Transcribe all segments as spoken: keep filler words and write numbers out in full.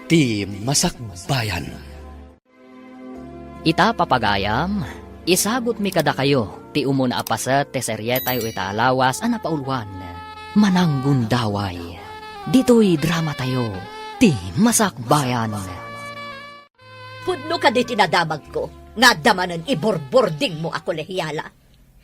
Ti Masakbayan. Ita, papagayam, isagutmi kadakayo ti umuna a paset ti serietayo ita a lawas a napauluan, Mananggundaway. Ditoy dramatayo, Ti Masakbayan. Pudno kadi ti nadamagko nga adda manen iborbordingmo a kolehiala?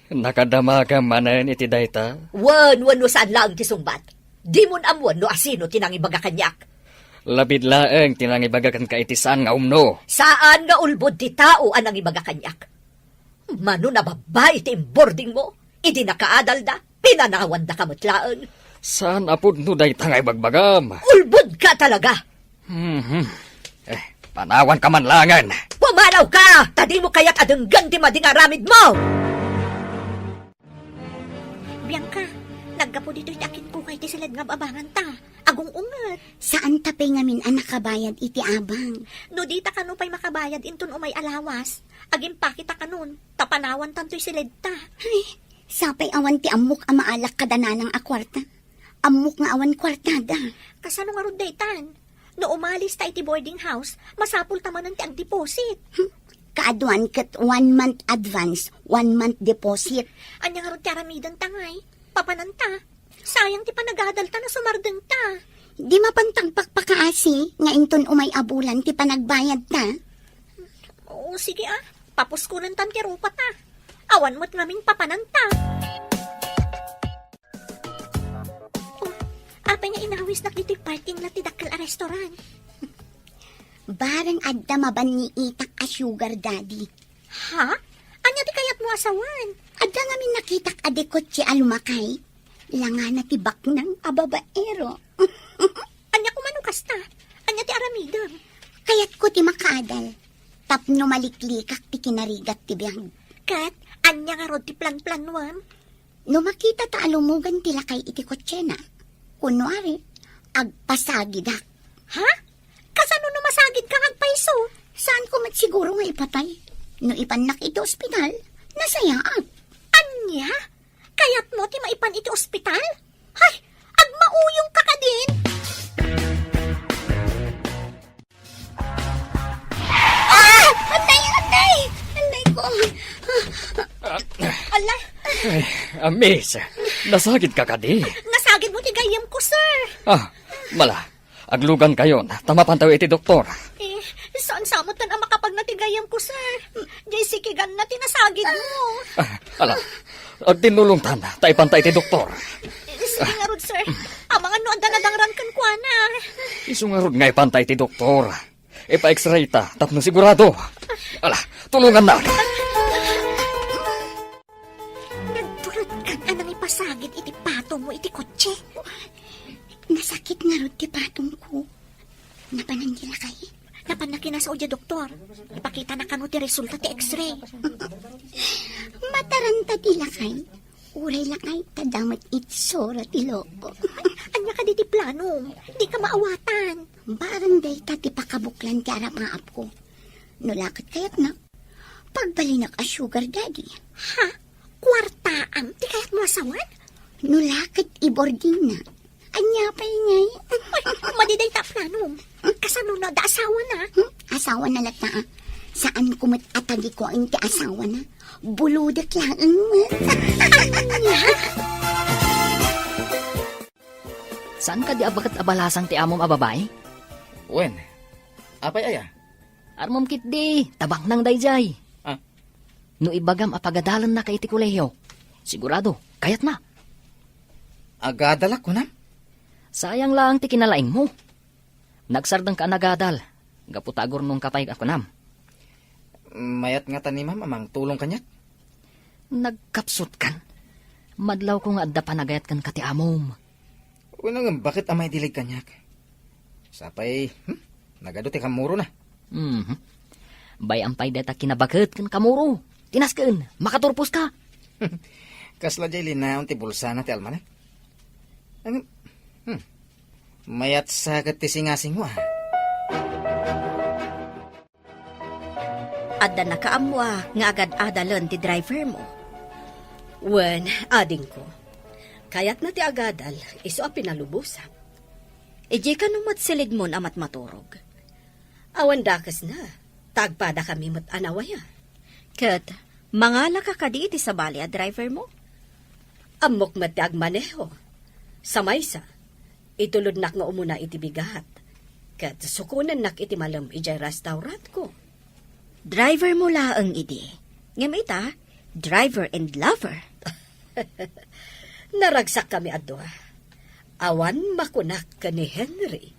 Nakadamagam manen iti dayta? Wen, wenno saan laeng ti sungbat. Dimon ammoen no asino ti nangibaga kaniak. Labid laeng ti nangibaga kenka iti saan nga umno. Saan nga ulbod ti tao a nangibaga kaniak. Mano a babbai ti imbordingmo, idi nakaadalda, pinanawandaka met laeng. Saan a pudno dayta nga ibagbagam. Ulbodka talaga! Mhm. Eh, panawanka man laengen. Pumanawka! Ta dimo kayat a denggen ti madi nga aramidmo! Bianca, naggapu ditoy ti akinkukay ti siled nga ababanganta. Agung-unget. Saanta pay ngamin a nakabayad iti abang. No dita kano pay makabayad inton umay a lawas, agimpaketa kanon, ta panawantan toy siledta. Ay, sapay awan ti ammok a maalak kada nanang a kuarta. Ammok nga awan kuartada. Kasano ngarud daytan? No umalista iti boarding house, masapulta manen ti agdeposit. Hmm. Kaaduan ket one month advance, one month deposit. Ania ngarud ti aramidenta ngay? Papananta. Sayang ti panagadalta no sumardengta. Di mapantag pakpakaasi nga inton umay a bulan ti panagbayadta. Oo, sige a. Papuskonentan ti rupata. Awan met ngamin papananta. Oh, apay nga inawisnak ditoy parking lot ti dakkel a restaurant? Bareng adda mabanniitak a sugar daddy. Ha? Ania ti kayatmo a sawen? Adda ngamin nakitak a dikotse a lumakay. Langana ti baknang a babaero. Ania koma no kasta? Ania ti aramidem? Kayatko ti makaadal. Tapno maliklikak ti kinarigat ti biag. Ket ania ngarud ti planplanuem? No makitata a lumogan ti lakay iti kotsena, kunwari, agpasagidak. Ha? Kasano no masagidka nga agpayso? Saanko met siguro nga ipatay? No ipannak iti ospital, nasayaat. Ania? Kayatmo ti maipan iti ospital? Hay, agmauyongka kadin! Ah! Anday, anday! Anday ko! Ala! Ay, ah, miss, nasagidka kadi? Nasagidmo ti gayyemko, sir. Ah, mala, aglugankayon, ta mapantayo iti doktor. Eh, saan sa met a makapagna ti gayyemko, sir? Jay sikiganna ti nasagidmo. Ah, ala, agtinnulongtan, ta ipanta iti doktor. Eh, sige ngarud, sir. Amangan no adda nadangran kenkuana. Isu ngarud nga ipanta iti doktor. Ipa-X-ray ta tapno sigurado. Ala, tulongannak. Nagturedkan a nangipasagid iti patongmo iti kotse. Nasakit ngarud ti patongko. Napanan ti lakay? Napanna kinasao diay doktor. Ipakitana kano ti resulta ti X-ray. Mataranta ti lakay. Uray lakay ta damet itsura ti loko. Ania kadi ti planom? Dika maawatan. Barang dayta ti pakabuklan ti arapaapko. No la ket kayatna, pagbalinak a sugar daddy. Ha? Kuartaam ti kayatmo a sawen? No la ket ibordingna. Ania pay ngay? Ay, madi dayta a planom. Kasano no adda asawana? Hmm? Asawana latta, ah. Saanko met a tagikuen ti asawana. Bulodek laeng met. Ania? Saan kadi a baket a balasang ti amom a babai? Wen. Apay aya? Armom ketdi, ta baknang daydiay. Ah. No ibagam a pagadalennaka iti kolehio, sigurado, kayatna. Agadalak, kunam? Sayang laeng ti kinalaingmo. Nagsardengka a nagadal, gapu ta agurnongka pay a kunam. Mayat ngata ni Ma'am a mangtulong kaniak? Nagkapsutkan. Madlawko nga adda panagayat kenka ti amom. Wen, ngem baket a maidilig kaniak? Sapay, hmm? Nagadu ti kammurona. Mhm. Bay-am pay dayta kinabaket ken kammuro. Tinasken, makaturposka. Kasla diay linaon ti bulsana ti almanak. Ngem, hmm. Mayat sa ket ti singasingmo, ah. Adda nakaammoa nga agad-adalen ti driver mo. Wen, adingko, kayatna ti agadal, isu a pinalubosak. Idiay kano met silidmon a matmaturog. Awan dakesna, ta agpadakami met a nawaya. Ket mangalaka kadi iti sabali a driver mo? Ammok met ti agmaneho. Sa maysa, itulodnak nga umuna iti bigat, ket sukonennak iti malem idiay restaurantko. Driver mo laeng idi. Ngem ita, driver and lover. Naragsakkami a dua. Awan makunak ken ni Henry.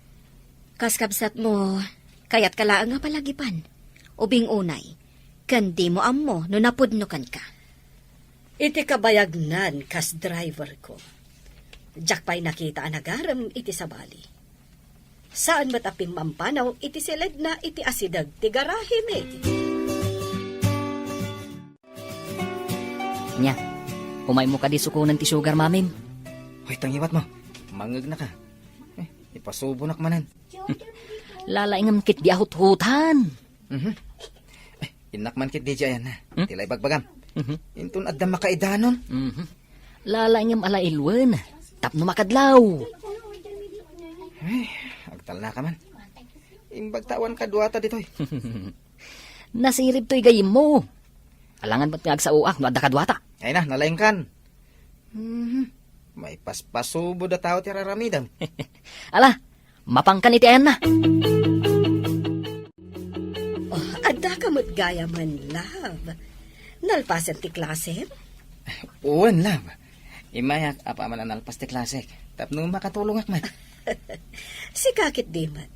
Kas kabsatmo, kayatka laeng nga palagipan. Ubing unay, ken dimo ammo no napudno kenka. Iti kabayagnan kas driverko, diak pay nakita a nagarem iti sabali. Saan met a pimmampanaw iti siledna iti asideg ti garahemi. Nia, umaymo kadi sukonen ti sugar, mamim? Hoy, tangiwat mo. Mangegnaka. Eh, ipasubonak manen. Lalaingem ketdi a huthutan. Mhm. Eh, innak man ketdi diay, Anna. Hmm? Ti la ibagbagam. Mhm. Inton adda makaidanon. Mhm. Lalaingem a la iluen tapno makadlaw. Ay, agtalnaka man. Imbag ta awan kaduata ditoy. Nasirib toy gayyemmo. Alangan met nga agsaoak no adda kaduata. Ay na, nalaingkan. Mhm. Maipaspasubo da tao ti raramidem. Ala, mapankan iti ayanna. Oh, adda ka met gayamen, love. Nalpasen ti klasem? Wen, love. Immayak apaman a nalpas ti klasek. Tapno makatulongak met. Sika ketdi met.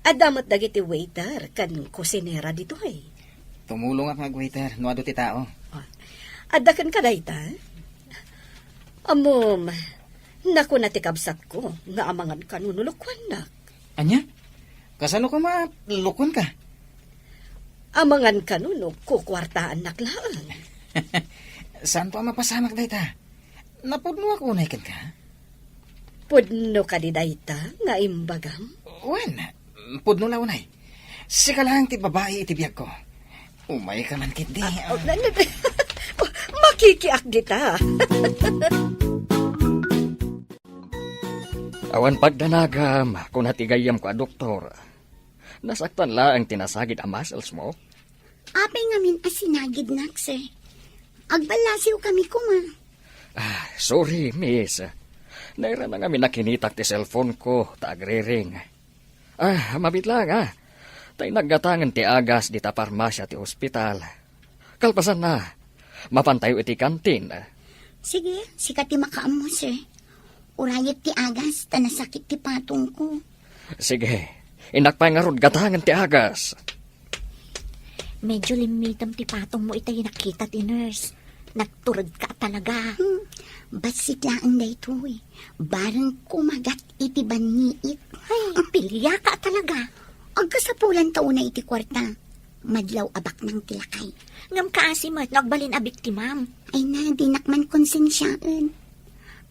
Adda met dagiti waiter ken kusinera ditoy. Tumulongak nga agwaiter no adu ti tao. Ah, adda kenka dayta? Ammom, nakuna ti kabsatko nga amangan kano no lukuannak. Ania? Kasano koma lukuanka? Amangan kano no kukuartaannak laeng. Saanto a mapasamak dayta? Napudnoak unay kenka? Pudno kadi dayta nga imbagam? Wen, pudno la unay. Sika laeng ti babai iti biagko. Umayka man ketdi. Ah, ah, na-, na-, makikiak dita. Awan pagdanagam, kuna ti gayyemko a doktor. Nasaktan laeng ti nasagid a muscles mo? Apay ngamin a sinagidnak, sir? Agballasiwkami koma. Ah, sorry, miss. Nairana ngamin a kinitak ti cellphone ko, ta agriring. Ah, mabiit laeng, ah. Ta innak gatangen ti agas dita parmasia ti ospital. Kalpasanna, mapantayo iti kantin. Sige, sika ti makaammo, sir. Urayek ti agas, ta nasakit ti patongko. Sige, innak pay ngarud gatangen ti agas. Medyo limmitem ti patongmo ita nakita ti nurse. Nagturedka talaga. Hmm, bassit laeng daytoy. Bareng kumagat iti banniit. Ay, piliaka talaga. Agkasapulan ta unay iti kuarta. Madlaw a baknang ti lakay. Ngem kaasi met no agbalin a biktimam. Ay na, dinak man konsensiaen.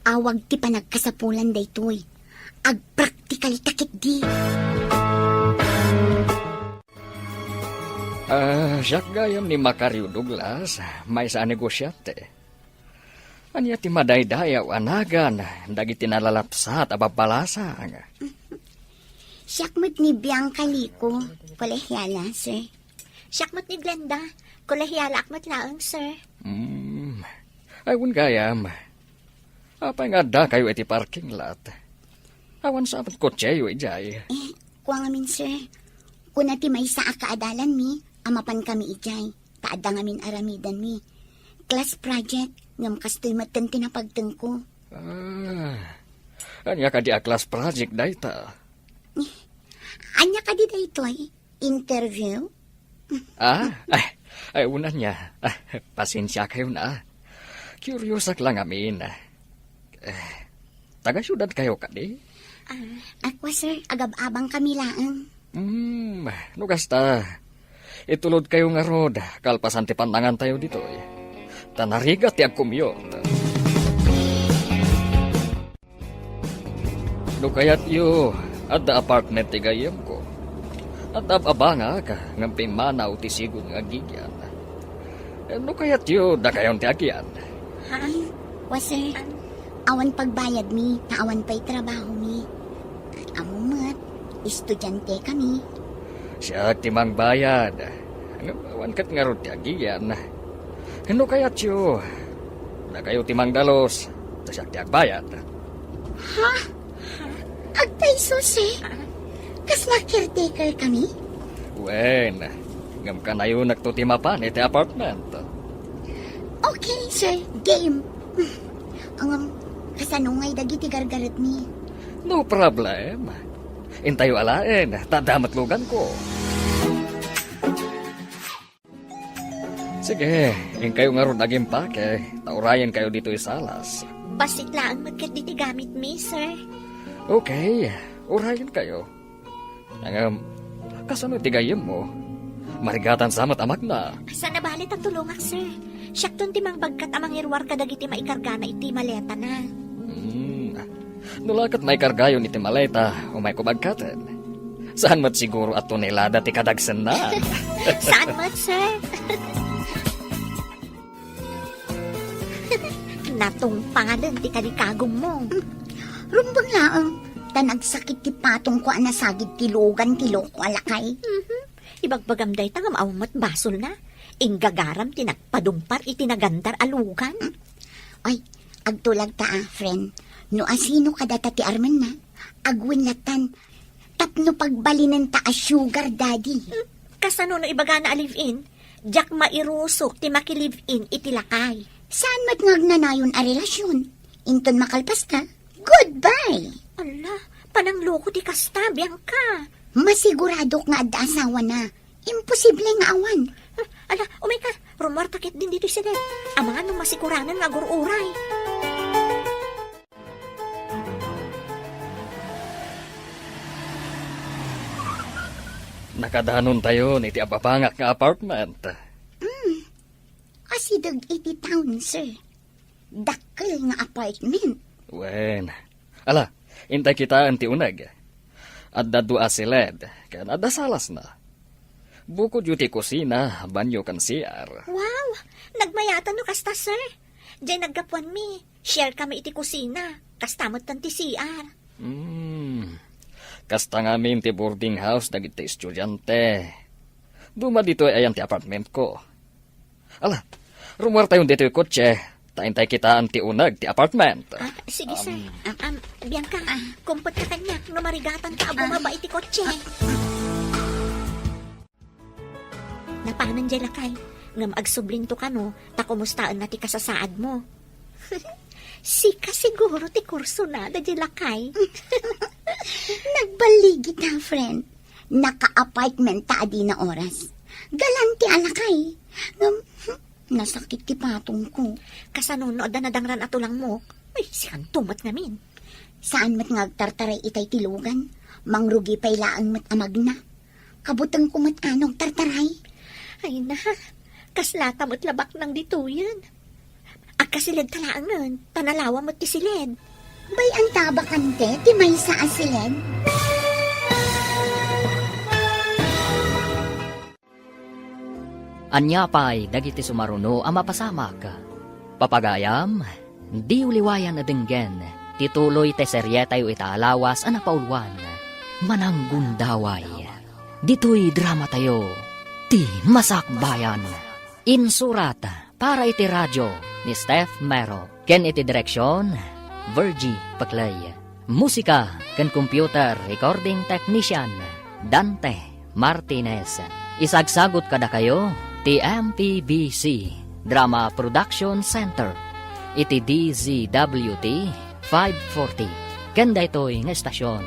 Awag ti panagkasapulan daytoy. Agpraktikal ta ketdi. Ah, siak gayam ni Macario Douglas, maysa a negosiante. Ania ti madaydayaw a nagan dagiti nalalapsat a babbalasang? Siak met ni Bianca Lico, kolehiala, sir. Siak met ni Glenda, kolehialaak met laeng, sir. Hmm. Ay, wen gayam. Apay nga addakayo iti parking lot? Awan sa met kotseo idiay. Eh, kua ngamin, sir. Kuna ti maysa a kaadalanmi a mapankami idiay, ta adda ngamin aramidenmi. Class project, ngem kastoy metten ti napagtengko. Ah, ania kadi a class project dayta? Eh, ania kadi daytoy? Interview? Ah, ay, ay, wen ania. Ah, pasensiakayon, ah. Curiosak la ngamin. Eh, taga-siudadkayo kadi? Ah, ako, sir, agab-abangkami laeng. Hmm, no kasta, itulodkayo ngarud, kalpasan ti pannangantayo ditoy. Ta narigat ti agcommute. No kayatyo, adda apartment ti gayyemko. Adda ab-abangak, ngem pimmanaw ti sigun nga agigian. No kayatyo, dakayon ti agian. Ha? Wa, sir. Awan pagbayadmi, ta awan pay trabahomi. Ammo met, estudiantekami. Siak ti mangbayad. Ngem awan ket ngarud ti agiyan. No kayatyo, dakayo ti mangdalus, ta siak ti agbayad. Ha? Agpayso, sir? Kasla caretaker kami? Wen, ngem kanayonakto ti mapan iti apartment. Okay, sir. Game. Ngem, kasano ngay dagiti gargaretmi? No problem. Intayo alaen, ta adda met luganko. Sige, inkayo ngarud agimpake, ta urayenkayo ditoy salas. Bassit laeng met ketdi ti gamitmi, sir. Okay, urayenkayo. Ngem, kasano ti gayyemmo? Marigatan sa met a magna. Saan a bale ta tulongak, sir. Siakton ti mangbagkat a mangiruar kadagiti maikargana iti maletana. Hmm. No la ket maikargayon iti maleta, umayko bagkaten. Saan met siguro a tonelada ti kadagsenna. Saan met, sir? Natungpalen ti kalikagummo. Rumbeng laeng, ta nagsakit ti patongko a nasagid ti lugan ti loko a lakay. Mhm. Ibagbagam dayta ngem awan met basolna. Inggagaram ti nagpadungpar iti nagandar a lugan. Ay, agtulag ta a, friend. No asino kadata ti armenna, agwin lattan tapno pagbalinenta a sugar daddy. Hmm, kasano no ibagana a live-in? Diak mairusok ti maki-live-in iti lakay. Saan met nga agnanayon a relasyon? Inton makalpasta, goodbye! Ala, panangloko ti kasta, Bianca. Masiguradok nga adda asawana. Imposible nga awan. Hmm, ala, umayka. Rumuarta ketdin ditoy siled. Amangan no masikuranen nga agur-uray. Nakadanontayon iti ababangak nga apartment. Mm. Asideg iti town, sir. Dakkel nga apartment. Wen. Ala, intay kitaen ti uneg. Adda dua a siled, ken adda salasna. Bukodyo ti kusina, banyo, ken C R. Wow! Nagmayatan no kasta, sir. Diay naggapuanmi, share kami iti kusina. Kasta metten ti C R. Hmm. Kasta ngamin ti boarding house dagiti estudiante. Duma ditoy ayan ti apartmentko. Ala, rumuartayon ditoy kotse, ta intay kitaen ti uneg ti apartment. Ah, sige, sir. Um, um, Bianca, kumputka kaniak no marigatanta a bumaba iti kotse. Napanan diay lakay, ngem agsublinto kano, ta kumustaenna ti kasasaadmo. Sika siguro ti kursonada diay lakay. Nagballigita, friend. Naka-apartment ta a dina oras. Galante a lakay. Ngem, hmm, nasakit ti patongko. Kasano no adda nadangran a tulangmok? Ay, sikanto met ngamin. Saan met nga agtartaray itay ti lugan? Mangrugi pay laeng met a magna. Kabutengko met a no agtartaray. Ay na, kaslata met la baknang ditoyen. Agkasiled ta laengen, ta nalawa met ti siled. Bay-anta a bakante ti maysa a siled? Ania pay dagiti sumaruno a mapasamak? Papagayam, diyo liwayan a denggen ti tuloy ti serietayo ita a lawas a napauluan, Mananggundaway. Ditoy dramatayo, Ti Masakbayan. Insurat para iti radio ni Steph Mero ken iti direksion, Virgie Peclay. Musika ken computer recording technician, Dante Martinez. Isagsagut kadakayo ti M P B C Drama Production Center iti D Z W T five forty ken daytoy nga estasion.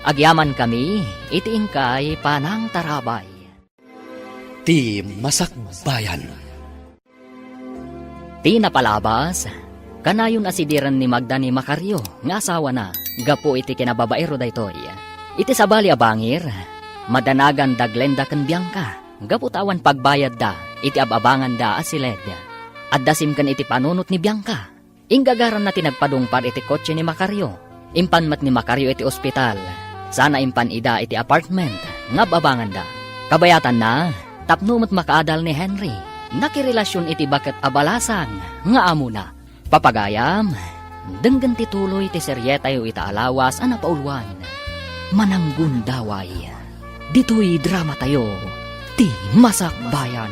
Agyamankami iti inkay panangtarabay. Ti Masakbayan. Ti napalabas, kanayon a sidiren ni Magda ni Macario nga asawana gapu iti kinababaero daytoy. Iti sabali a bangir, madanagan da Glenda ken Bianca gapu ta awan pagbayadda iti ab-abanganda a siled. Adda simken iti panunot ni Bianca. Inggagaramna ti nagpadungpar iti kotse ni Macario. Impan met ni Macario iti ospital, sana impan ida iti apartment nga ab-abanganda. Kabayatanna, tapno met makaadal ni Henry, nakirelasion iti baket a balasang nga amona. Papagayam, denggen ti tuloy ti serietayo ita a lawas a napauluan, Mananggundaway. Ditoy dramatayo, ti Masakbayan.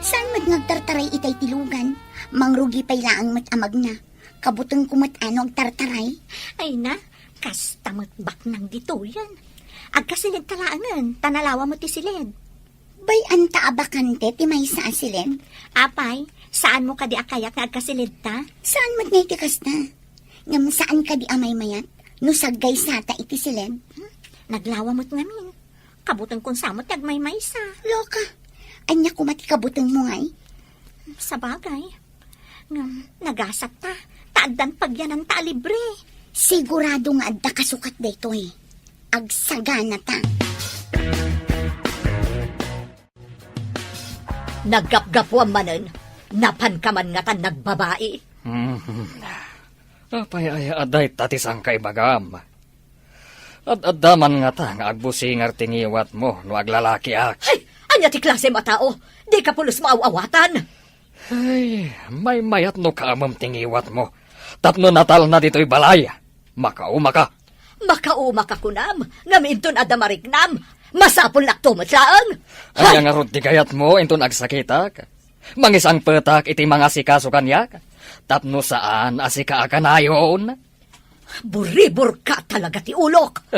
Saan met nga agtartaray itay ti lugan? Mangrugi pay laeng met a magna. Kabutengko met a no agtartaray. Ay na, kasta met baknang ditoyen. Agkasiled ta laengen, ta nalawa met ti siled. Bay-anta a bakante ti maysa a siled? Apay, saanmo kadi a kayat nga agkasiled ta? Saan met nga iti kasta? Ngem saan kadi a maymayat no saggaysata iti siled? Hmm? Naglawa met ngamin. Kabutengkon sa met ti agmaymaysa. Loka, ania koma ti kabutengmo ngay? Sabagay. Ngem, nagasat ta, ta addan pagyananta a libre. Sigurado nga adda kasukat daytoy. Agsagana ta. Naggapgapuam manen, napanka man ngatan nagbabai. Hmm. Apay aya a dayta ti sangkaibagam? Ad-adda man ngata nga agbusingar ti ngiwatmo no aglalakiak. Ay, ania ti klasem a tao? Dika pulos maaw-awatan. Ay, maymayat no kaamem ti ngiwatmo. Tapno natalna ditoy balay, makaumaka. Makaumaka kunam, ngem inton adda mariknam, masapulnakto met laeng. Ania ngarud ti gayatmo inton agsakitak? Mangisangpetak iti mangasikaso kaniak, tapno saan a sika a kanayon. Buriburka talaga ti ulok.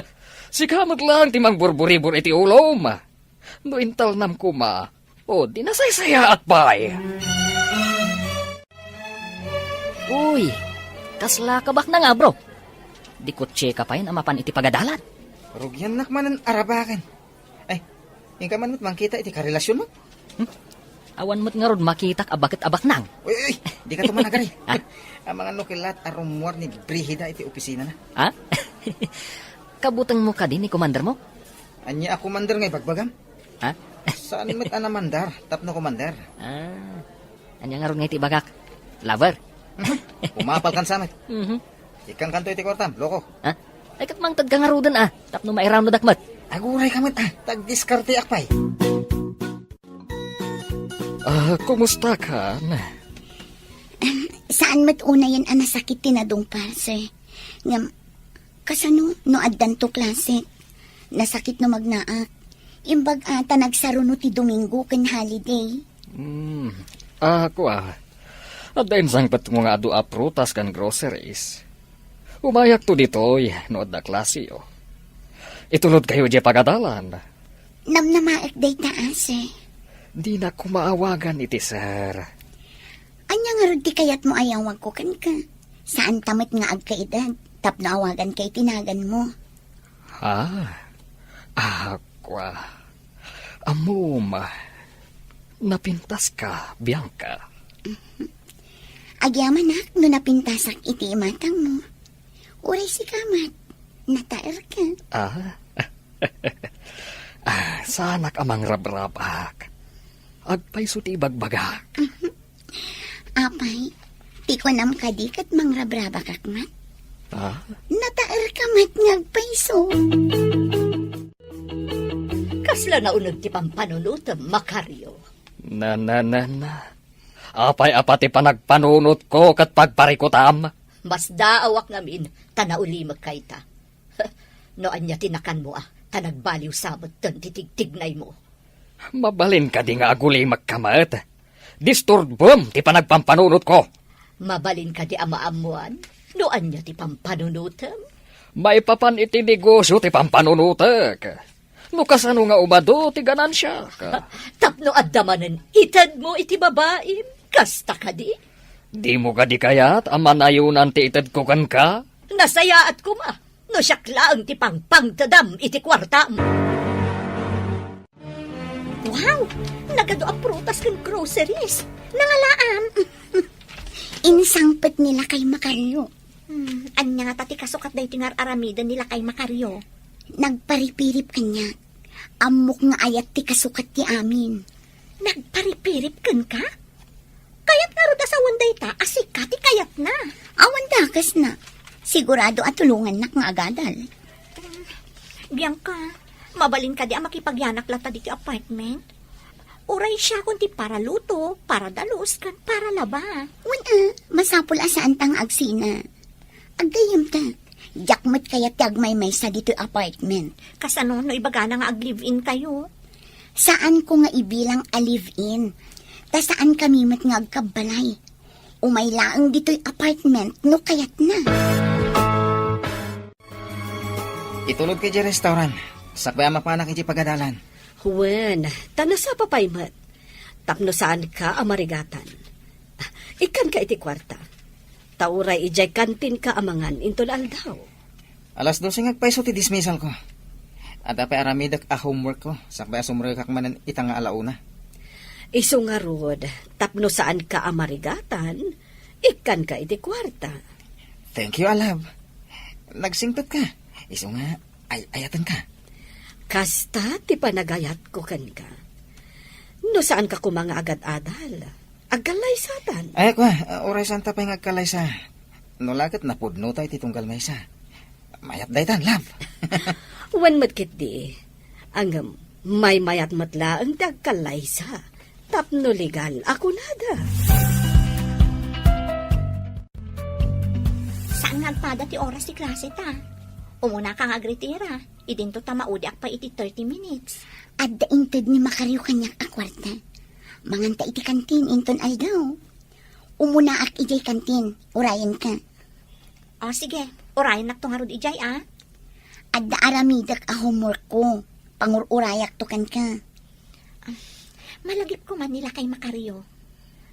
Sika met laeng ti mangburburibur iti ulom. No intalnam koma, o di nasaysayaat pay. Uy, kasla ka bakna nga, bro? Di kotse ka pay a mapan iti pagadalan. Rugiannak manen a rabaken. Ay, inka man met mangkita iti karelasionmo? Hmm? Awan met ngarud makitak a baket a baknang. Uy, uy, dika to managari. Ha? Amangan no kellat a rummuar ni Brigida iti opisinana. Ha? Kabutengmo kadi ni komandermo? Ania a komander nga ibagbagam? Ha? Saan met a namandar tapno komander? Ah, ania ngarud nga iti ibagak? Lover? Umapalkan sa met. Mhm. Ikkankanto iti kuartam, loko. Ha? Ay, ket mangtedka ngaruden, a, tapno mairanudak met. Aguray ka met, a, ta agdiskarteak pay. Ah, kumusta kan? Em, saan met unayen a nasakit ti nadungpar, sir. Ngem, kasano no addanto klase? Nasakit no magnaak. Imbag a ta nagsaruno ti Domingo ken holiday. Hmm. Ah, kua. Adda insangpetmo nga adu a prutas ken groceries. Umayakto ditoy no adda klaseyo. Itulodkayo diay pagadalan. Namnamaek dayta, a, sir. Dinak koma awagan iti sir. Ania ngarud ti kayatmo a yawagko kenka? Saanta met nga agkaedad tapno awaganka iti naganmo. Ha? Ah, kua. Ammom, napintaska, Bianca. Agyamanak no napintasak iti imatangmo. Uray sika met, nataerka. Ah? Ah, saanak a mangrabrabak. Agpayso ti ibagbagak. Apay, ti kunam kadi ket mangrabrabakak met? Ah? Nataerka met nga agpayso. Kasla nauneg ti pampanunotem, Macario? Na, na, na, na. Apay a pati panagpanunotko ket pagparikutam? Masdaawak ngamin ta naulimekka ita. No ania ti nakanmo a, ta nagbaliw sa metten ti tigtignaymo. Mabalin kadi nga agulimekka met? Disturbem ti panagpampanunotko. Mabalin kadi a maammuan no ania ti pampanunotem? Maipapan iti negosio ti pampanunotek. No kasano nga umadu ti ganansiak? Tapno adda manen itedmo iti babaim, kasta kadi? Dimo kadi kayat a manayonan ti itedko kenka? Nasayaat koma no siak laeng ti pangpangtedam iti kuartam. Wow! Nagadu a prutas ken groceries. Nangalaam. Insangpet ni Lakay Macario. Hmm, ania ngata ti kasukat daytoy nga ar-aramiden ni Lakay Macario? Nagparipirip kaniak. Ammok nga ayat ti kasukat ti amin. Nagparipirip kenka? Kayat ngarud a sawen dayta a sika ti kayatna. Awan dakesna. Sigurado a tulongannak nga agadal. Bianca, mabalin kadi a makipagyanak latta ditoy apartment? Uray siakon ti paraluto, paradalus, ken paralaba. Wen a, masapul a saanta nga agsina. Aggayyemta, Diak met kayat ti agmaymaysa ditoy apartment. Kasano no ibagana nga ag-live-in kayo? Saanko nga ibilang a live-in. Ta saankami met nga agkabbalay. Umay laeng ditoy apartment no kayatna. Itulodka idiay restaurant. Sakbay a mapanak idiay pagadalan. Wen, ta nasapa pay met. Tapno saanka a marigatan. Ah, ikkanka iti kuarta. Ta uray idiay kantinka a mangan inton aldaw. Alas dose nga agpayso ti dismissal ko. Adda pay aramidek a homework ko, sakbay a sumrekak manen ita nga alauna. Isu ngarud, tapno saanka a marigatan, ikkanka iti kuarta. Thank you, a love. Nagsingpetka. Isu nga, ay-ayatenka. Kasta ti panagayatko kenka. No saanka koma nga agad-adal, agkallaysatan. Ay, kua, uray saanta pay nga agkallaysa. No la ket napudnota iti tunggal maysa. Mayat daytan, love. Wen met ketdi. Ngem, maymayat met laeng ti agkallaysa. Tapno legal a kunada. Saan nga agpada ti oras ti klase ta? Umunaka nga agretira. Idinto ta maudiak pay iti thirty minutes. Adda inted ni Macario kaniak a kuarta. Manganta iti kantin inton aldaw. Umunaak idiay kantin, urayenka. O, sige, urayennakto ngarud idiay, a. Adda aramidek a homework ko. Pangur-urayakto kenka. Ah, malagipko man ni lakay Macario.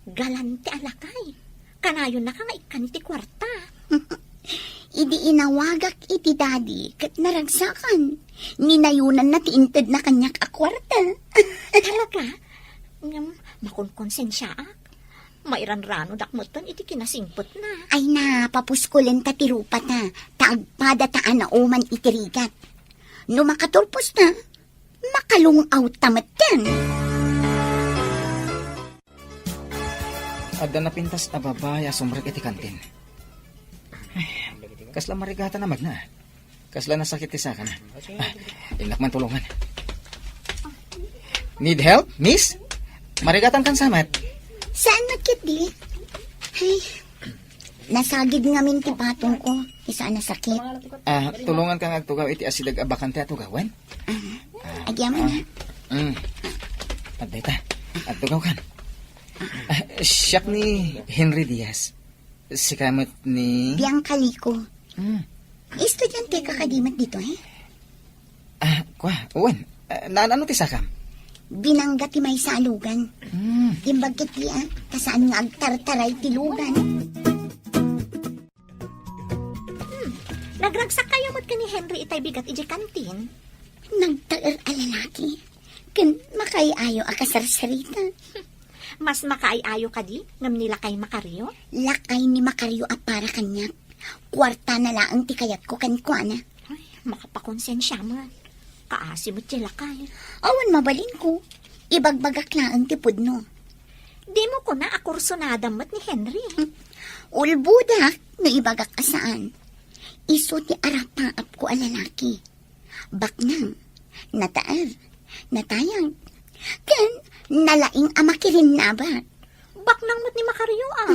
Galante a lakay. Kanayonnaka nga ikkan iti kuarta. Idi inawagak iti daddy ket naragsakan, ninayonanna ti intedna kaniak a kuarta. Talaga? Ngem, makonkonsensiaak. Mairanranodak metten iti kinasingpetna. Ay na, papuskulenta ti rupata, ta agpadata a nauman iti rigat. No makaturposta, makalung-awta metten. Adda napintas a babai a sumrek iti kantin. Ay, kasla marigatan a magna. Kasla nasakit ti sakana. Ah, innak man tulongan. Need help, miss? Marigatan kan samat. Saan met ketdi? Ay, nasagid ngamin ti patong ko. Isu a nasakit. Ah, tulonganka nga agtugaw iti asideg a bakante a tugawen? Ah, agyaman, ah, ha? Mm. Adda ita. Agtugaw kan. Ah, siak ni Henry Diaz. Sika met ni Bianca Lico. Mm. Estudiante ka kadi met ditoy, eh? Ah, kua, wen. Ah, naan-ano ti sakam? Binangga ti maysa a lugan. Mm. Imbag ketdi, ah, ta saan nga agtartaray ti lugan. Hmm, nagragsakkayo met ken ni Henry itay bigat idiay kantin? Nagtaer a lalaki, ken makaay-ayo a kasarsarita. Mas makaay-ayo kadi ngem ni lakay Macario? Lakay ni Macario a para kaniak. Kuartana laeng ti kayatko kenkuana. Ay, makapakonsensia met. Kaasi met ti lakay. Awan mabalinko. Ibagbagak laeng ti pudno. Dimo kuna a kursunada met ni Henry. Ulbodak no ibagak a saan. Isu ti arapaapko a lalaki. Baknang, nataer, natayag, ken nalaing a makirinnabak. Baknang met ni Macario, a.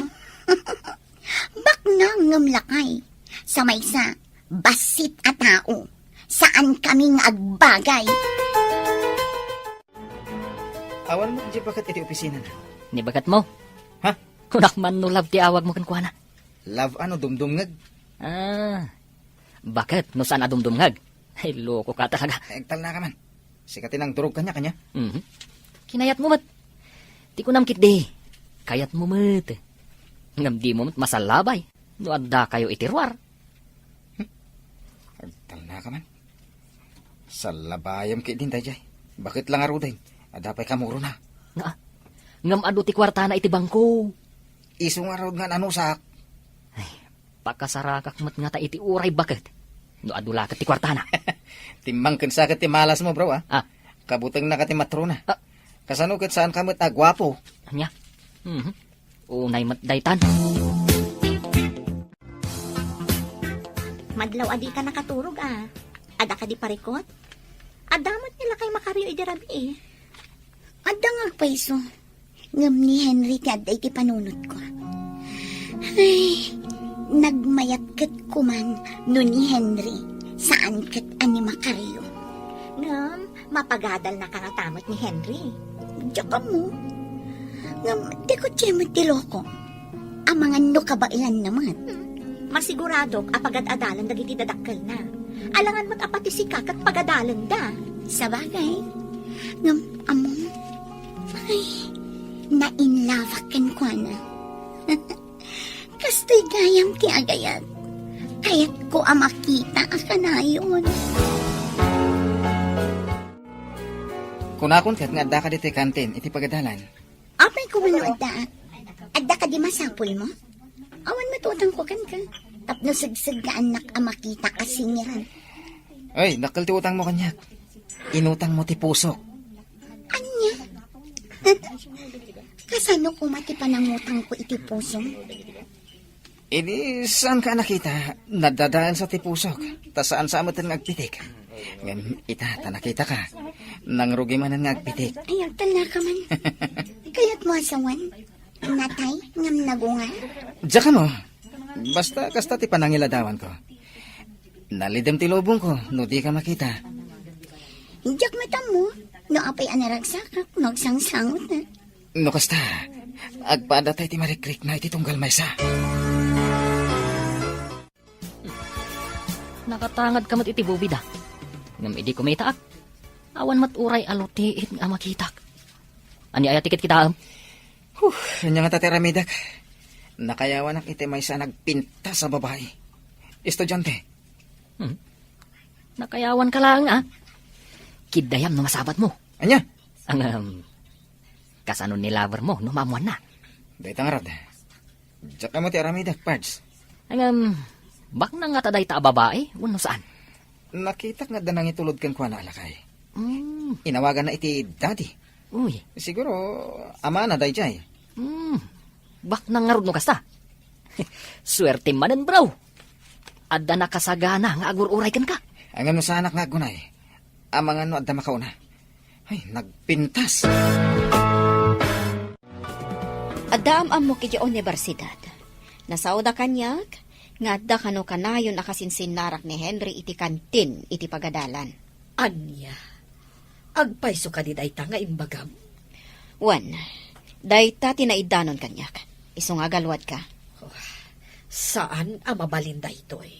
Baknang ngem lakay. Sa maysa, bassit a tao. Saankami nga agbagay. Awan met idiay baket iti opisinana. Ni baketmo? Ha? Kunak man no love ti awagmo kenkuana. Love a no dumdumngeg? Ah, baket no saan a dumdumngeg? Ay, lokoka talaga. Ay, agtalnaka man. Sika ti nangdurog kaniak, ania? Mhm. Kinayatmo met. Ti kunam ketdi, kayatmo met. Ngem dimo met masallabay no addakayo iti ruar. Hmm? Agtalnaka man. Sallabayam ketdin daydiay. Baket la ngaruden. Adda pay kamurona. Nga, ngem adu ti kuartana iti bangko. Isu ngarud nga nanusak. Ay, pakasarakak met ngata iti uray baket. No adu la ket ti kuartana. Timmang ken sa ket ti malasmo, bro, a. Ah. Kabutengna ket ti matrona. Ah. Kasano ket saanka met a guapo? Ania? Mhm. Unay met daytan. Madlaw a dika nakaturog, a. Adda kadi parikut? Adda met ni lakay Macario idi rabii. Adda nga agpayso. Ngem ni Henry ti adda iti panunotko. Ay, Nagmayat ket kuman no ni Henry, saan ket a ni Macario. Ngem, mapagadalnaka ngata met ni Henry. Diak ammo. Ngem, ti kutse met ti loko. Amangan no kabaelanna met. Hmm. Masiguradok a pagad-adalan dagiti dadakkelna. Alangan met a pati sika ket pagadalenda. Sabagay. Ngem, ammom, ay, na-in love-ak kenkuana. Kastoy gayam ti agayat. Kayatko a makita a kanayon. Kunakon ket nga addaka ditoy kantin iti pagadalan. Apay koma no addaak? Adda kadi masapulmo? Awan met utangko kenka. Tapno segseggaannak a makita a singiran. Ay, dakkel ti utangmo kaniak. Inutangmo ti pusok. Ania? Kasano koma ti panangutangko iti pusom? Idi saanka a nakita, nadadaelsa ti pusok, ta saan sa metten nga agpitik. Ngem ita, ta nakitaka, nangrugi manen nga agpitik. Ay, agtalnaka man. Kayatmo a sawen? Natay ngem nagungar? Diak ammo. Basta kasta ti panangiladawanko. Nalidem ti lubongko no dika makita. Diak met ammo no apay a naragsakak no agsangsangot na. No kasta, agpada tay ti marikrikna iti tunggal maysa. Nakatangadka met iti bubida. Ngem idi kumitaak, awan met uray a lutiit nga makitak. Ania aya ti kitkitaem? Huh, ania ngata ti aramidek? Nakayawanak iti maysa a nagpintas a babai. Estudiante. Hmm. Nakayawanka laeng, a. Kiddayam no masabatmo. Ania? Ngem, kasano ni lovermo no maammoanna? Dayta ngarud. Diak ammo ti aramidek, Pards. Ngem, baknang ngata dayta a babai, wenno saan? Nakitak nga adda nangitulod kenkuana a lakay. Mm. Inawaganna iti daddy. Uy. Siguro, amana daydiay. Mm. Baknang ngarud no kasta. Suertem manen, bro. Adda nakasagana nga agur-uray kenka. Ngem no saanak nga aggunay, amangan no adda makauna. Ay, nagpintas. Adda am-ammok idiay universidad. Nasaoda kaniak nga adda kano kanayon a kasinsinnarak ni Henry iti kantin iti pagadalan. Ania? Agpayso kadi dayta nga imbagam? Wen, dayta ti naiddanon kaniak. Isu nga agaluadka. Oh, saan a mabalin daytoy.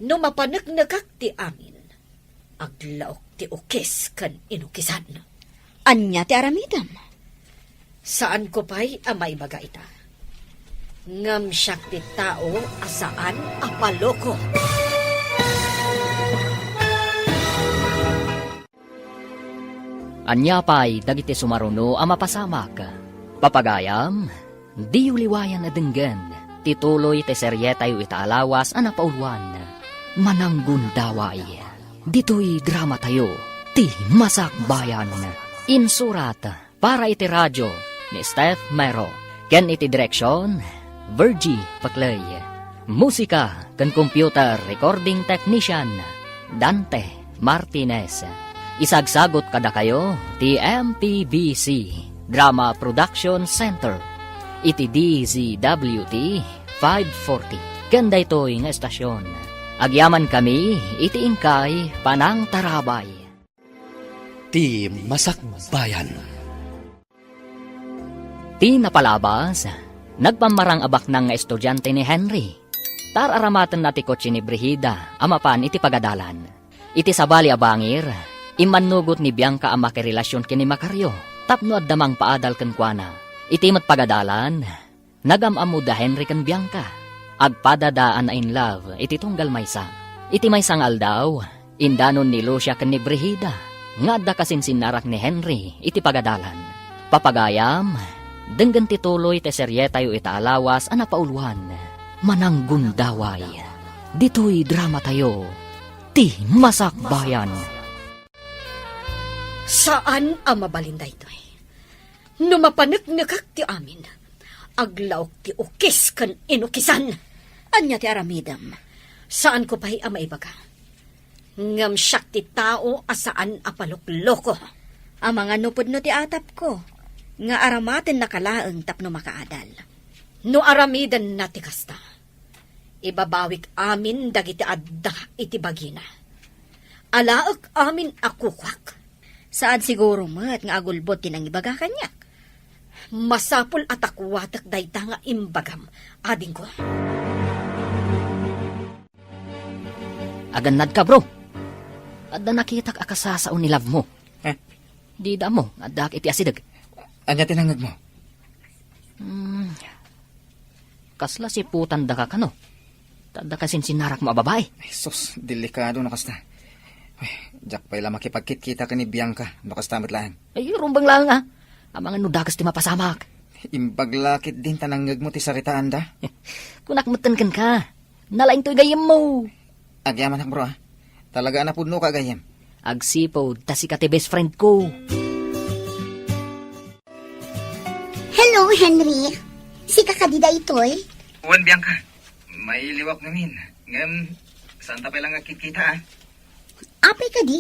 No mapaneknekak ti amin, aglaok ti ukis ken inukisan. Ania ti aramidem? Saanko pay a maibaga ita. Ngem siak ti tao a saan a paloko. Ania pay dagiti sumaruno a mapasamak? Papagayam, diyo liwayan a denggen ti tuloy ti serietayo ita a lawas a napauluan, Mananggundaway. Ditoy dramatayo, ti Masakbayan. Insurat para iti radio ni Steph Mero, ken iti direksion, Virgie Paclay. Musika ken computer recording technician, Dante Martinez. Isagsagut kadakayo ti M P B C Drama Production Center iti D Z W T five forty. Ken daytoy nga estasion, agyamankami iti inkay panangtarabay. Ti Masakbayan. Ti napalabas, nagpammarang a baknang nga estudiante ni Henry. Taar-aramatenna ti kotse ni Brigida a mapan iti pagadalan. Iti sabali a bangir, immannugot ni Bianca a makirelasion ken ni Macario tapno adda mangpaadal kenkuana. Iti met pagadalan, nagam-ammo da Henry ken Bianca. Agpadada a na-in love iti tunggal maysa. Iti maysa nga aldaw, indanon ni Lucia ken ni Brigida nga adda kasinsinnarak ni Henry iti pagadalan. Papagayam, denggen ti tuloy ti serietayo ita a lawas a napauluan, Mananggundaway. Ditoy dramatayo, ti Masakbayan. Saan a mabalin daytoy. No mapaneknekak ti amin, aglaok ti ukis ken inukisan. Ania ti aramidem? Saanko pay a maibaga. Ngem siak ti tao a saan a palokloko. Amangan no pudno ti atapko, nga aramatennaka laeng tapno makaadal. No aramidenna ti kasta, Ibabawik amin dagiti adda iti bagina. Alaek amin a kukuak. Saan siguro met nga agulbod ti nangibaga kaniak. Masapul a takuatek dayta nga imbagam, adingko. Agannadka, bro. Adda nakitak a kasasao ni love mo. Eh? Dida ammo nga addaak iti asideg. Ania ti nangngegmo? Hmm. Kasla siputandaka kano? Ta adda kasinsinnarakmo a babai. Ay, sus, delikado no kasta. Ay, diak pay la makipagkitkita ken ni Bianca no kasta met laeng. Ay, rumbeng laeng, a. Amangan no dakes ti mapasamak. Imbag la ketdin ta nangngegmo ti saritaanda. Kunak metten kenka. Nalaintoy gayyemmo. Agyamanak, bro, a. Talaga a napudnoka a gayyem. Agsipud ta sika ti best friend ko. Hello, Henry. Sika kadi daytoy? Wen, Bianca. Mailiwak ngamin. Ngem, saanta pay la nga agkitkita, a. Apay kadi?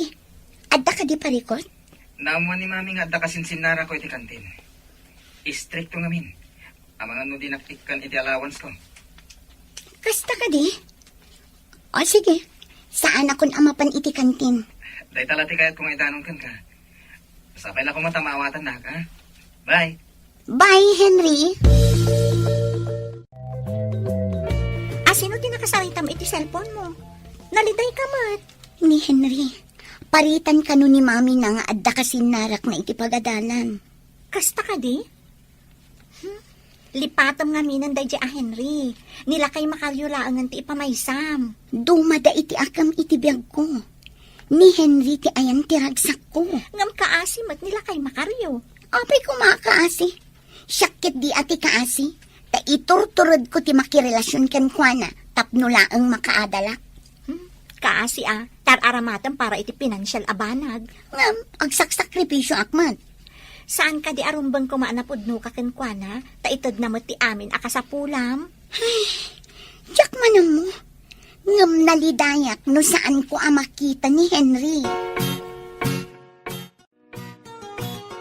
Adda kadi parikut? Naammuan ni Mami nga adda kasinsinnarakko iti kantin. Istrikto ngamin. Amangan no dinak ikkan iti allowance ko. Kasta kadi? O, sige. Saanakon a mapan iti kantin. Dayta la ti kayatko nga idanon kenka. Sapay la koma ta maawatannak, a? Bye. Bye, Henry. Asino ti nakasaritam iti cellphone mo? Naliday ka met. Ni Henry. Paritan kano ni Mami na nga adda kasinnarakna iti pagadalan. Kasta kadi? Hmm? Lipatem ngaminen daydiay a Henry. Ni lakay Macario laengen ti ipamaysam. Dumada iti akem iti biagko. Ni Henry ti ayan ti ragsakko. Ngem kaasi met ni lakay Macario. Apay koma a kaasi? Siak ketdi a ti kaasi. Ta iturturedko ti makirelasion kenkuana tapno laeng makaadalak. Hmm, kaasi a, tar-aramatem para iti pinansial a banag. Ngem, agsaksakripisioak met. Saan kadi a rumbeng koma a napudnoka kenkuana, ta itedna met ti amin a kasapulam? Ay, diak man ammo. Ngem nalidayak no saanko a makita ni Henry.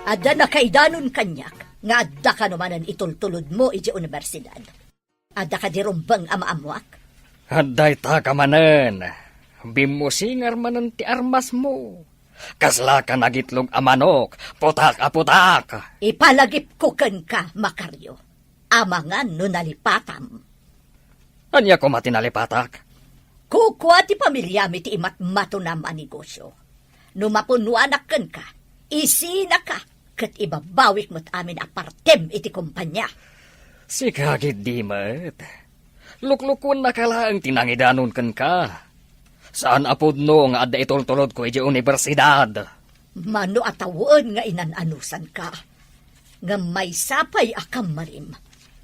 Adda nakaidanon kaniak nga adda kano manen itultulodmo idiay universidad. Adda kadi rumbeng a maammoak? Adda ita ka manen. Bimmusingar manen ti armasmo. Kasla ka nagitlog a manok, putak a putak. Ipalagipko kenka, Macario. Amangan no nalipatam. Ania koma ti nalipatak? Kukua ti pamiliami ti imatmatonam a negosio. No mapunnoanak kenka, isinaka ket ibabawik met amin a partem iti kompania. Sika ketdi met. Luklukuennaka laeng ti nangidanon kenka. Saan a pudno nga adda itultulodko idiay universidad. Mano a tawen nga inan-anusanka. Ngem maysa pay a kammarim,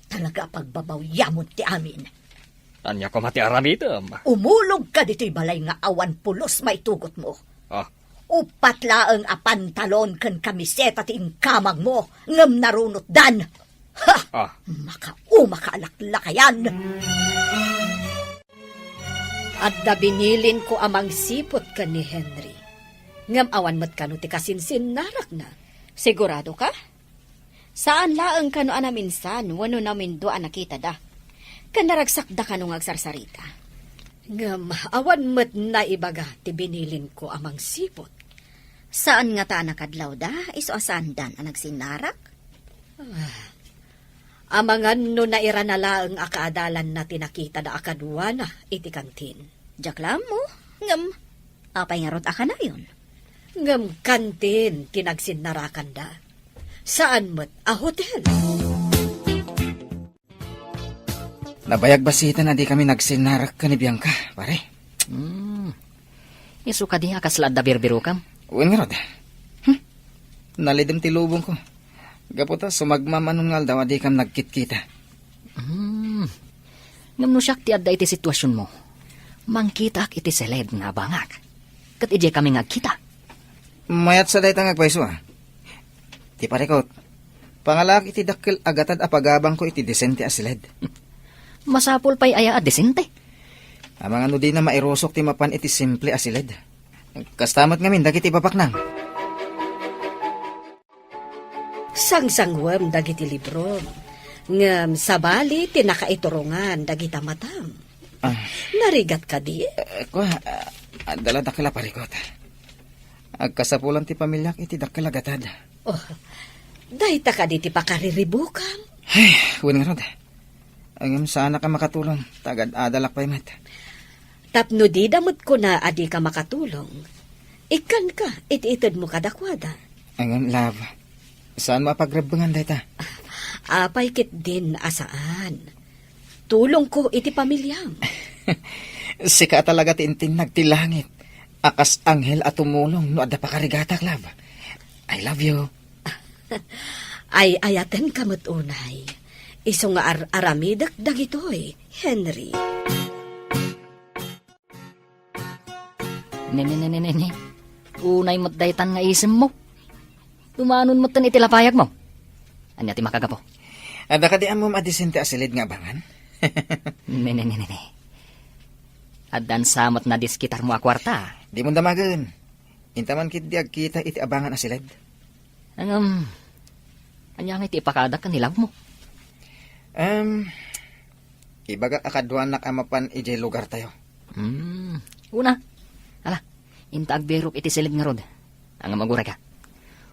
talaga a pagbabawyamon ti amin. Ania koma ti aramidem? Umulogka ditoy balay nga awan pulos maitugotmo. Ah. Uppat laeng a pantalon ken kamiseta ti inkamangmo, ngem narunotdan. Ha! Ah. Makaumaka a laklakayan! Adda binilinko a mangsiput ken ni Henry. Ngem awan met kano ti kasinsinnarakna. Sigurado ka? Saan laeng kano a naminsan wenno namindua a nakitada? Ken naragsakda kano nga agsarsarita? Ngem awan met naibaga ti binilinko a mangsiput. Saan ngata a nakadlawda, isu a saandan a nagsinnarak? Ah, amangan no nairana laeng a kaadalanna ti nakitada a kaduana iti kantin. Diak la ammo, ngem apay ngarud a kanayon? Ngem kantin ti nagsinnarakanda. Saan met a hotel. Nabayag bassit a dikami nagsinnarak ken ni Bianca, pare. Hmm. Isu kadi a kasla adda birbirokam? Wen ngarud. Hmm. Nalidem ti lubongko. Gapu ta sumagmamano nga aldaw a dikam nagkitkita. Hmm. Ngem no siak ti adda iti situasionmo, mangkitaak iti siled nga abangak. Ket idiay kami nga agkita. Mayat sa dayta nga agpayso, a. Ti parikut, pangalaak iti dakkel a gatad a pagabangko iti disente a siled. Masapul pay aya a disente? Amangan no dina mairusok ti mapan iti simple a siled. Kasta met ngamin dagiti babaknang. Sangsangwem dagiti librom, ngem sabali ti nakaiturongan dagita matam. Ah. Narigat kadi? Eh, kua, ah, adda la dakkel a parikut. Agkasapulan ti pamiliak iti dakkel a gatad. Oh, dayta kadi ti pakariribukam? Ay, wen ngarud. Ngem saanak a makatulong, ta agad-adalak pay met. Tapno dida met kuna a dika makatulong, ikkanka iti itedmo kadakuada. Ngem, love, saanmo a pagrebbengan dayta? Apay ketdin a saan? Tulongko iti pamiliam. Sika talaga ti intinnag ti langit a kas anghel a tumulong no adda pakarigatak, love. I love you. Ay-ayatenka met unay. Isu nga ar-aramidek dagitoy, Henry. Ne, ne, ne, ne, ne, ne. Unay met daytan nga isemmo. Dumanon metten iti lapayagmo. Ania ti makagapu? Adda kadi ammom a disente a silid nga abangan? Ne, ne, ne, ne, ne. Addan sa met nadiskitarmo a kuarta. Dimon damagen. Inta man ketdi agkita iti abangan a silid. Ngem, ania ngay ti ipakadak ken ni love mo? Em, ibagak a kaduanak a mapan idiay lugartayo. Hmm, una. Ala, inta agbirok iti silid ngarud. Ngem agurayka.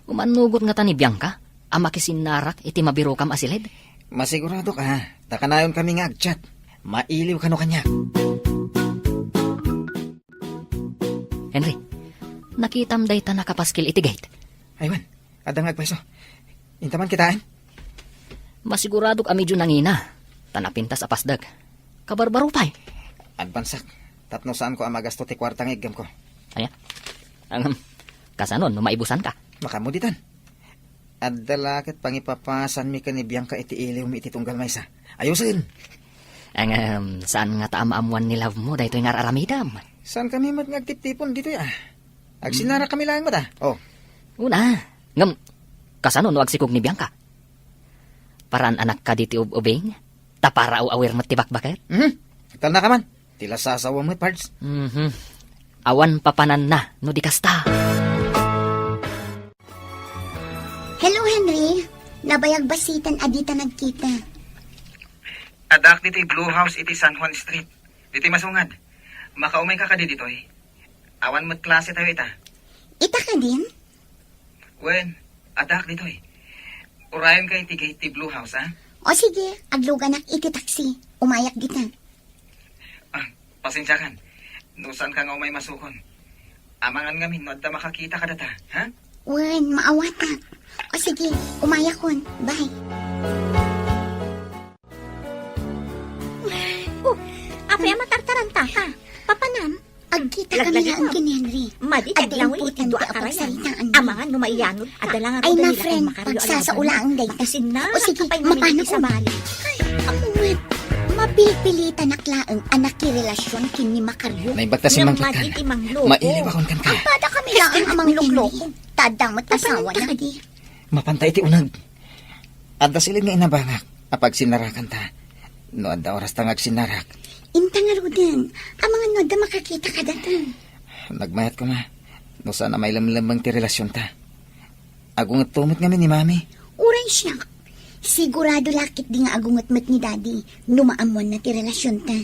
Umannugot ngata ni Bianca a makisinnarak iti mabirokam a silid? Masiguradok a, ta kanayonkami nga agchat. Mailiw kano kaniak. Henry, nakitam dayta nakapaskil iti gate? Ay wen, adda nga agpayso. Inta man kitaen? Masiguradok a medio nangina, ta napintas a pasdek. Kabarbaro pay. Advansak, tapno saanko a magasto ti kuarta nga iggemko. Aya? Ngem, kasano no maibusanka? Makaammo ditan. Adda la ket pangipapasanmi ken ni Bianca iti iliwmi iti tunggal maysa. Ayosen! Ngem, saan ngata a maammuan ni love mo daytoy nga ar-aramidem? Saankami met nga agtiptipon ditoy a? Agsinnarakami laeng met a. Oh. Una, ngem, kasano no agsikog ni Bianca? Paraan anak kadi ti ub-ubing? Ta para aw-awir met ti bakbaket? Mhm. Agtalnaka man. Ti lasasawa met, Pards. Mhm. Awan papananna no di kasta. Hello, Henry. Nabayag bassiten a dita nagkita. Addaak ditoy Blue House iti San Juan Street. Ditoy masungad. Makaumayka kadi ditoy? Awan met klase tayo ita. Ita kadin? Wen, addaak ditoy. Urayenka iti gate ti Blue House, a? O sige, agluganak iti taxi. Umayak dita. Ah, pasensiakan. No saanka nga umay masukon. Amangan ngamin no adda makakita kadata, ha? Wen, maawatak. O sige, umayakon. Bye. Oh, apay a matartaranta ka? Papanam? Agkita kami laeng ken ni Henry. Madi ti aglawen iti dua a karayan. Amangan no maiyanod. Adda la nga ruden ni Laeng Makaryo a laban. Ay na, friend, pagsasaulaang dayta. Makisinna. O sige, mapano kon? Ay, amuet. Mapilpilitanak laeng a nakirelasion ken ni Makaryo. Naimbag ta simmangpet kan. Mailiwakon kan ka. Agpada kami laeng a manglokloko. Tadda met asawana. Mapanta iti uneg. Adda silid nga inabangak a pagsinnarakanta. No adda orasta nga agsinnarak. Inta ngaruden, amangan no adda makakita kadata. Nagmayat koma, no saan a mailemlemmeng ti relasionta. Agungetto met ngamin ni Mami. Uray siak. Sigurado la ketdi nga agunget met ni Daddy no maammoanna ti relasionta.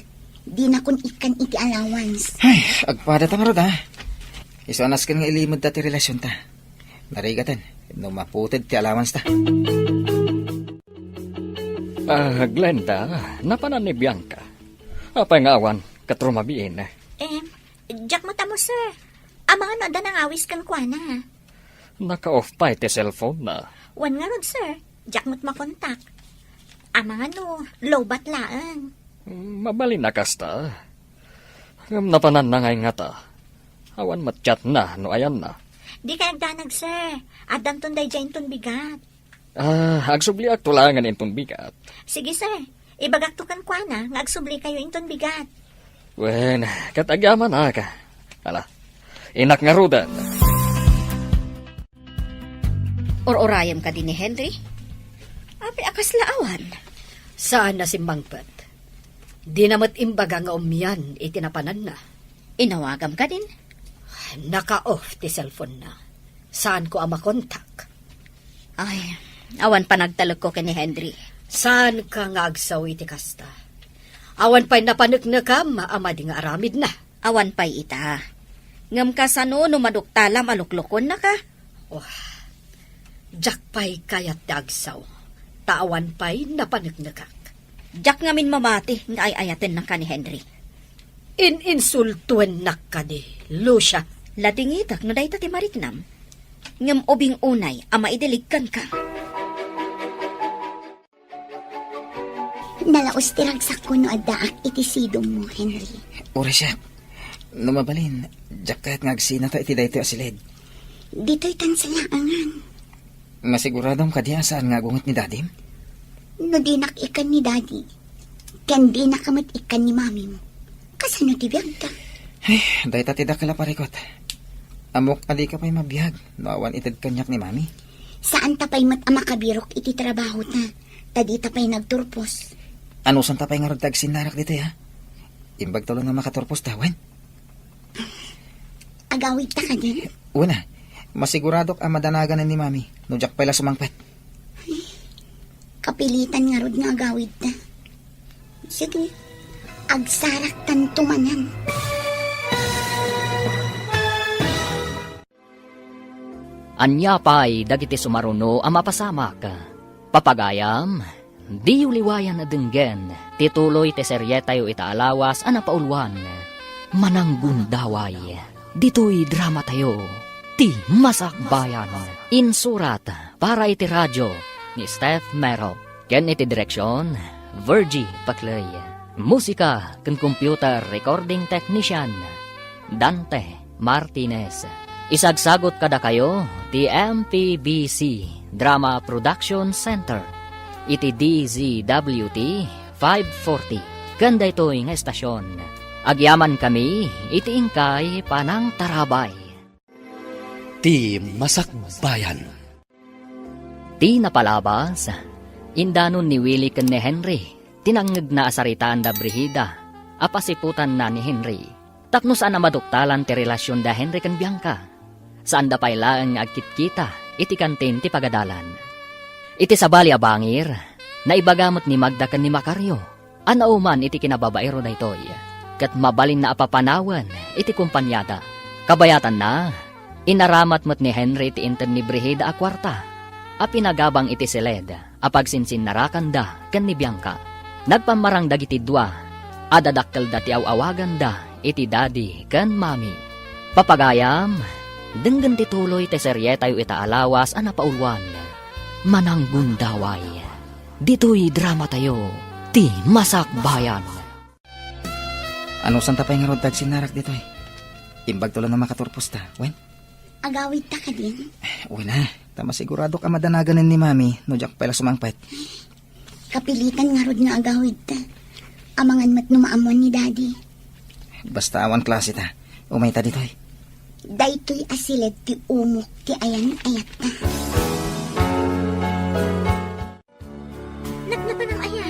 Dinakon ikkan iti allowance. Ay, agpadata ngarud, a. Isu a nasken nga ilimedda ti relasionta. Narigaten no maputed ti allowance ta. Ah, Glenda, napanan ni Bianca. Apay nga awan ket rumabiin? Em, diak met ammo, sir. Amangan no adda nangawis kenkuana. Naka-off pay ti cellphone na. Wen ngarud, sir. Diak met makontak. Amangan no lowbat laeng. Mabalin a kasta. Ngem napananna ngay ngata. Awan met chatna no ayanna. Dikay agdanag, sir. Addanton daydiay inton bigat. Ah, agsubliakto laengen inton bigat. Sige, sir. Ibagakto kenkuana nga agsublikayo inton bigat. Wen, ket agyamanak. Ala, innak ngaruden. Or-orayem kadi ni Henry? Apay a kasla awan? Saan a simmangpet. Dina met imbaga nga umian iti napananna. Inawagam kadin? Naka-off ti cellphone na. Saanko a makontak. Ay, awan panagtalekko ken ni Henry. Saanka nga agsaw iti kasta? Awan pay napaneknekam a madi nga aramidna. Awan pay ita. Ngem kasano no maduktalam a luklukonnaka? Oh, diak pay kayat ti agsao, ta awan pay napaneknekak. Diak ngamin mamati nga ay-ayatennaka ni Henry. In-insultuennak kadi, Lucia. Ladingitek no dayta ti mariknam. Ngem ubing unay a maidilig kenka. Nalaus ti ragsakko no addaak iti sidongmo, Henry. Uray siak. No mabalin, diak kayat nga agsinata iti daytoy a siled. Ditoy tan salaangan. Masiguradom kadi a saan nga agunget ni dadim? No dinak ikkan ni dadi, ken dinaka met ikkan ni mamim, kasano ti biagda? Ay, dayta ti dakkel a parikut. Ammok a dika pay mabiag no awan ited kaniak ni mami. Saanta pay met a makabirok iti trabahota, ta dita pay nagturpos. Anusanta pay ngarud ti agsinnarak ditoy, ha? Imbag ta ulo nga makaturpos ta, wen? Agawidta kadi? Wen a, masiguradok a madanagan ni mami no diak pay la sumangpet. Kapilitan ngarud nga agawidta. Sige, agsaraktanto manen. Ania pay dagiti sumaruno a mapasamak? Papagayam, diyo liwayan a denggen ti tuloy ti serietayo ita a lawas a napauluan, Mananggundaway. Ditoy dramatayo, Ti Masakbayan. Insurat para iti radio ni Steph Mero. Ken iti direksion, Virgie Paclay. Musika ken computer recording technician, Dante Martinez. Isagsagot kadakayo ti M P B C Drama Production Center iti D Z W T five forty ken daytoy nga estasion. Agyamankami iti inkay panangtarabay. Ti Masakbayan. Ti napalabas, indanon ni Willie ken ni Henry ti nangngegna a saritaan da Brigida a pasiputanna ni Henry. Tapno saan a maduktalan ti relasion da Henry ken Bianca, saanda pay laeng nga agkitkita iti kantin ti pagadalan. Iti sabali a bangir, naibaga met ni Magda ken ni Macario a nauman iti kinababaero daytoy, ket mabalinna a papanawen iti kompaniada. Kabayatanna, inaramat met ni Henry ti inted ni Brigida a kuarta a pinagabang iti siled a pagsinsinnarakanda ken ni Bianca. Nagpammarang dagiti dua a dadakkelda ti aw-awaganda iti daddy ken mommy. Papagayam, denggen ti tuloy ti serietayo ita a lawas a napauluan, Mananggundaway. Ditoy dramatayo, Ti Masakbayan. Anusanta pay ngarud ti agsinnarak ditoy? Imbag ta ulo nga makaturpos ta, wen? Agawidta kadin? Wen a, ta masiguradok a madanagan ni mami no diak pay la sumangpet. Kapilitan ngarud nga agawidta. Amangan met no maammuan ni daddy. Basta awan klase ta. Umayta ditoy. Daytoy a siled ti umok ti ayan-ayatta. Napnapanam aya?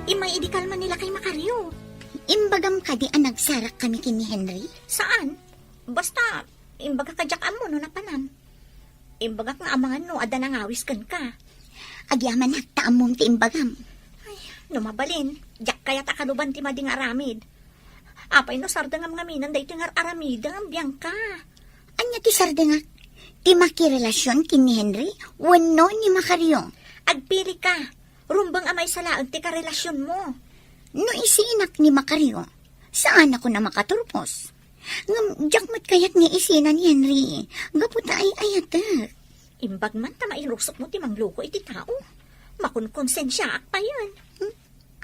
Immay idi kalman ni lakay Macario. Imbagam kadi a nagsarakkami ken ni Henry? Saan? Basta, imbagak a diak ammo no napanam. Imbagak nga amangan no adda nangawis kenka. Agyamanak ta ammom ti imbagam. Ay, no mabalin, diak kayat a kaluban ti madi nga aramid. Apay no sardengam ngamin daytoy nga ar-aramidem, Bianca? Ania ti sardengak? Ti makirelasion ken ni Henry wenno ni Macario? Agpili ka. Rumbeng a maysa laeng ti karelasionmo. No isinak ni Macario, saanakon a makaturpos. Ngem diak met kayat nga isina ni Henry, gapu ta ay-ayatek. Imbag man ta mairusotmo ti mangloko iti tao. Makonkonsensiaak payen. Hmm?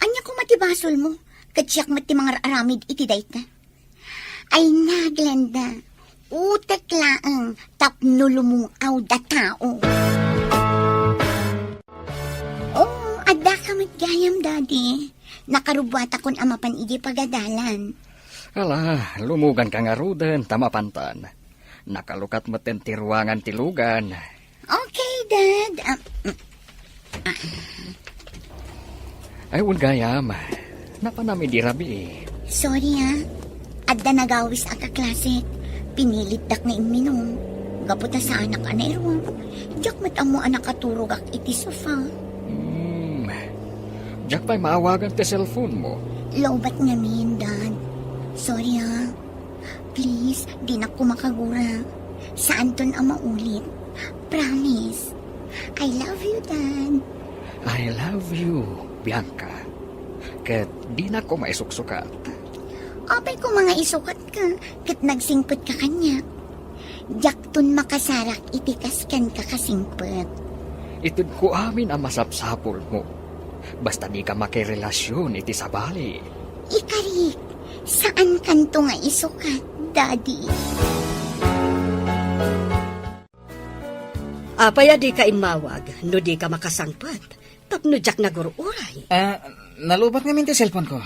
Ania koma ti basolmo? Ket siak met ti mangar-aramid iti dayta. Ay na, Glenda, utek laeng tapno lumung-aw da tao. Oo, addaka met gayam, Daddy. Nakarubuatakon a mapan idiay pagadalan. Ala, lumuganka ngaruden ta mapantan. Nakalukat metten ti ruangan ti lugan. Okay, Dad. Ah, mm, ah. Ay, wen gayam. Napanam idi rabii. Sorry, ah. Adda nagawis a kaklasek. Pinilitdak nga imminum. Gapu ta saanak a nairuam. Diak met ammo a nakaturogak iti sofa. Hmm. Diak pay maawagan ti cellphone mo. Lowbat ngamin, Dad. Sorry, ha. Please, dinak koma kagura. Saanton a maulit. Promise. I love you, Dad. I love you, Bianca. Ket dinak koma isuksukat. Apay koma nga isukatka, ket nagsingpetka kaniak. Diakton makasarak iti kas kenka kasingpet. Itedko amin a masapsapulmo. Basta dika makirelasyon iti sabali. Ikarik, saankanto nga isukat, Daddy. Apay a dika immawag no dika makasangpet tapno diak nagur-uray? Ah, nalowbat ngamin ti cellphone ko.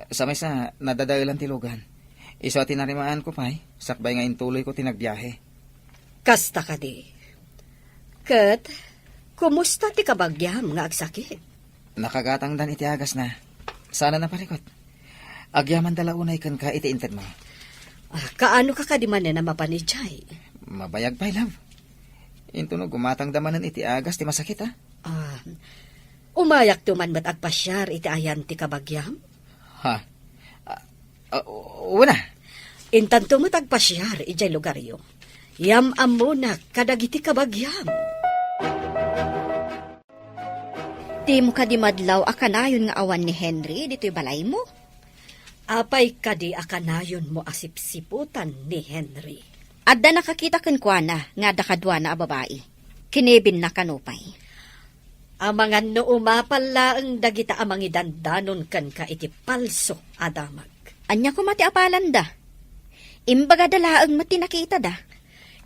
Sa maysa, nadadaelan ti lugan. Isu a tinarimaanko pay, sakbay nga intuloyko ti nagbiahe. Kasta kadi. Ket, kumusta ti kabagiam nga agsakit? Nakagatangdan iti agasna. Saan a naparikut. Agyamanda la unay kenka iti intedmo. Ah, kaanoka kadi manen a mapan idiay? Mabayag pay, love. Intono gumatangda manen iti agas ti masakit, a. Ah, umayakto man met agpasiar iti ayan ti kabagiam? Ha? Ah, ah, wen a. Intanto met agpasiar idiay lugaryo. Yam-ammonak kadagiti kabagiam. Dimo kadi madlaw a kanayon nga awan ni Henry ditoy balaymo? Apay kadi a kanayonmo a sipsiputan ni Henry? Adda nakakita kenkuana nga adda kaduana a babai. Kinibinna kano pay. Amangan no umapal laeng dagita a mangidandanon kenka iti palso a damag. Ania koma ti apalanda? Imbagada laeng met ti nakitada.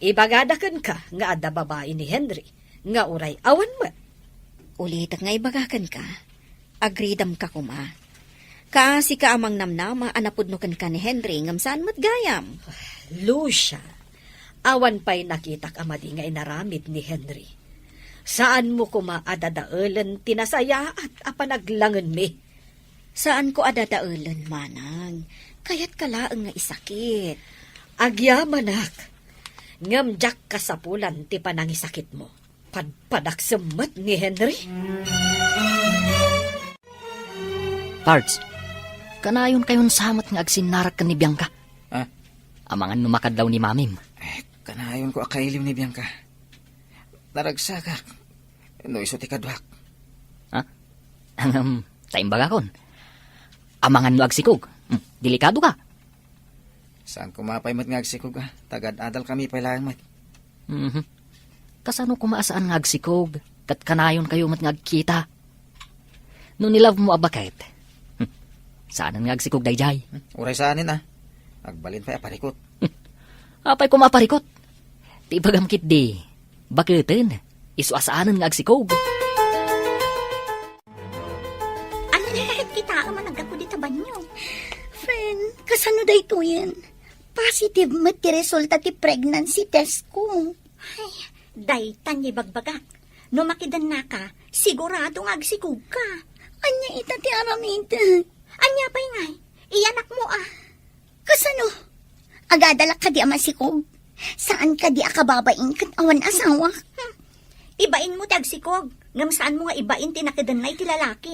Ibagada kenka nga adda babai ni Henry nga uray awan met. Ulitek nga ibaga kenka, agridamka koma. Kaasika a mangnamnama a napudno kenka ni Henry ngem saan met gayam. Lucia, awan pay nakitak a madi nga inaramid ni Henry. Saanmo koma a dadaelen ti nasayaat a panaglangenmi. Saanko a dadaelen, manang. Kayatka laeng nga isakit. Agyamanak. Ngem diak kasapulan ti panangisakitmo. Padpadak semmet ni Henry. Pards, kanayonkayon sa met nga agsinnarak ken ni Bianca. Ah? Amangan no makadlaw ni Mamim. Eh, kanayonko a kailiw ni Bianca. Naragsakak no isu ti kaduak. Ha? Ngem, ta imbagakon. Amangan no agsikog. Hmm, delikado ka. Saan koma pay met nga agsikog, a? Tagad-adal kami pay laeng met. Mhm. Kasano koma a saan nga agsikog, ket kanayonkayo met nga agkita? No ni-love mo a baket, hmm, saanen nga agsikog daydiay. Hmm, uray saanen, a. Agbalin pay a parikut. Hmm. Apay koma a parikut? Ti ibagam ketdi, baketen, isu a saanen nga agsikog. Ania ti kitaem a naggapu dita banio? Friend, kasano daytoyen? Positive met ti resulta ti pregnancy test ko. Ay, daytan nga ibagbagak. No makidennaka, sigurado nga agsikogka. Ania ita ti aramidek? Ania pay ngay? Iyanakmo a. Kasano? Agadalak kadi a masikog? Saan kadi a kababain ket awan asawa? Hmm. Ibainmo ti agsikog, ngem saanmo nga ibain ti nakidenna iti lalaki.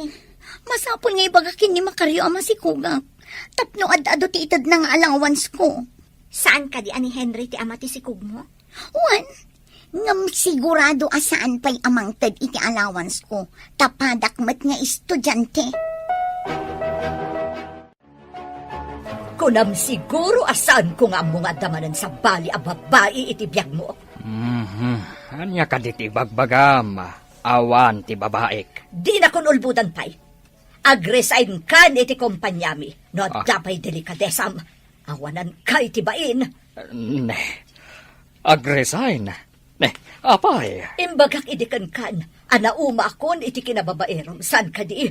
Masapul nga ibaga ken ni Macario a masikogak, tapno ad-adu ti itedna nga allowance ko. Saan kadi a ni Henry ti ama ti sikogmo? Wen, ngem sigurado a saan pay a mangted iti allowance ko, ta padak met nga estudiante. Kunam siguro a saanko nga ammo nga adda manen sabali a babai iti biagmo. Mhm. Ania kadi ti ibagbagam? Awan ti babaik. Dinakon ulbodan pay. Agresign kan iti kompaniami no adda Ah. pay delikadesam. Awananka iti bain. Ne. Agresign? Ne, apay? Imbagak idi kenkan a naumaakon iti kinababaerom, saan kadi?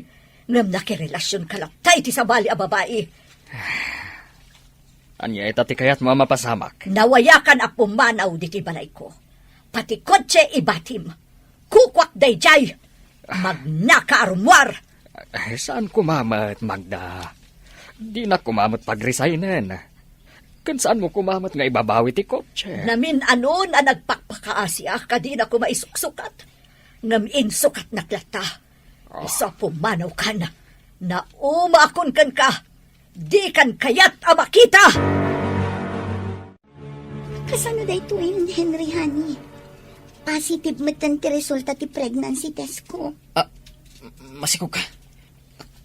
Ngem nakirelasionka latta iti sabali a babai. Ania ita ti kayatmo a mapasamak? Nawayakan a pumanaw ditoy balayko. Pati kotse ibatim. Kukuak daydiay. Magnaka a rummuar. Eh, saan koma met, Magda? Dinak koma met pagresignen. Ken saanmo koma met nga ibabawi ti kotse? Namin-anon a nagpakpakaasiak a dina koma isuksukat. Ngem insukatnak latta. Ah. Isu a pumanawkan. Naumaakon kenka, dikan kayat a makita! Kasano daytoyen, Henry, honey? Positive metten ti resulta ti pregnancy test ko. Ah, masikog ka.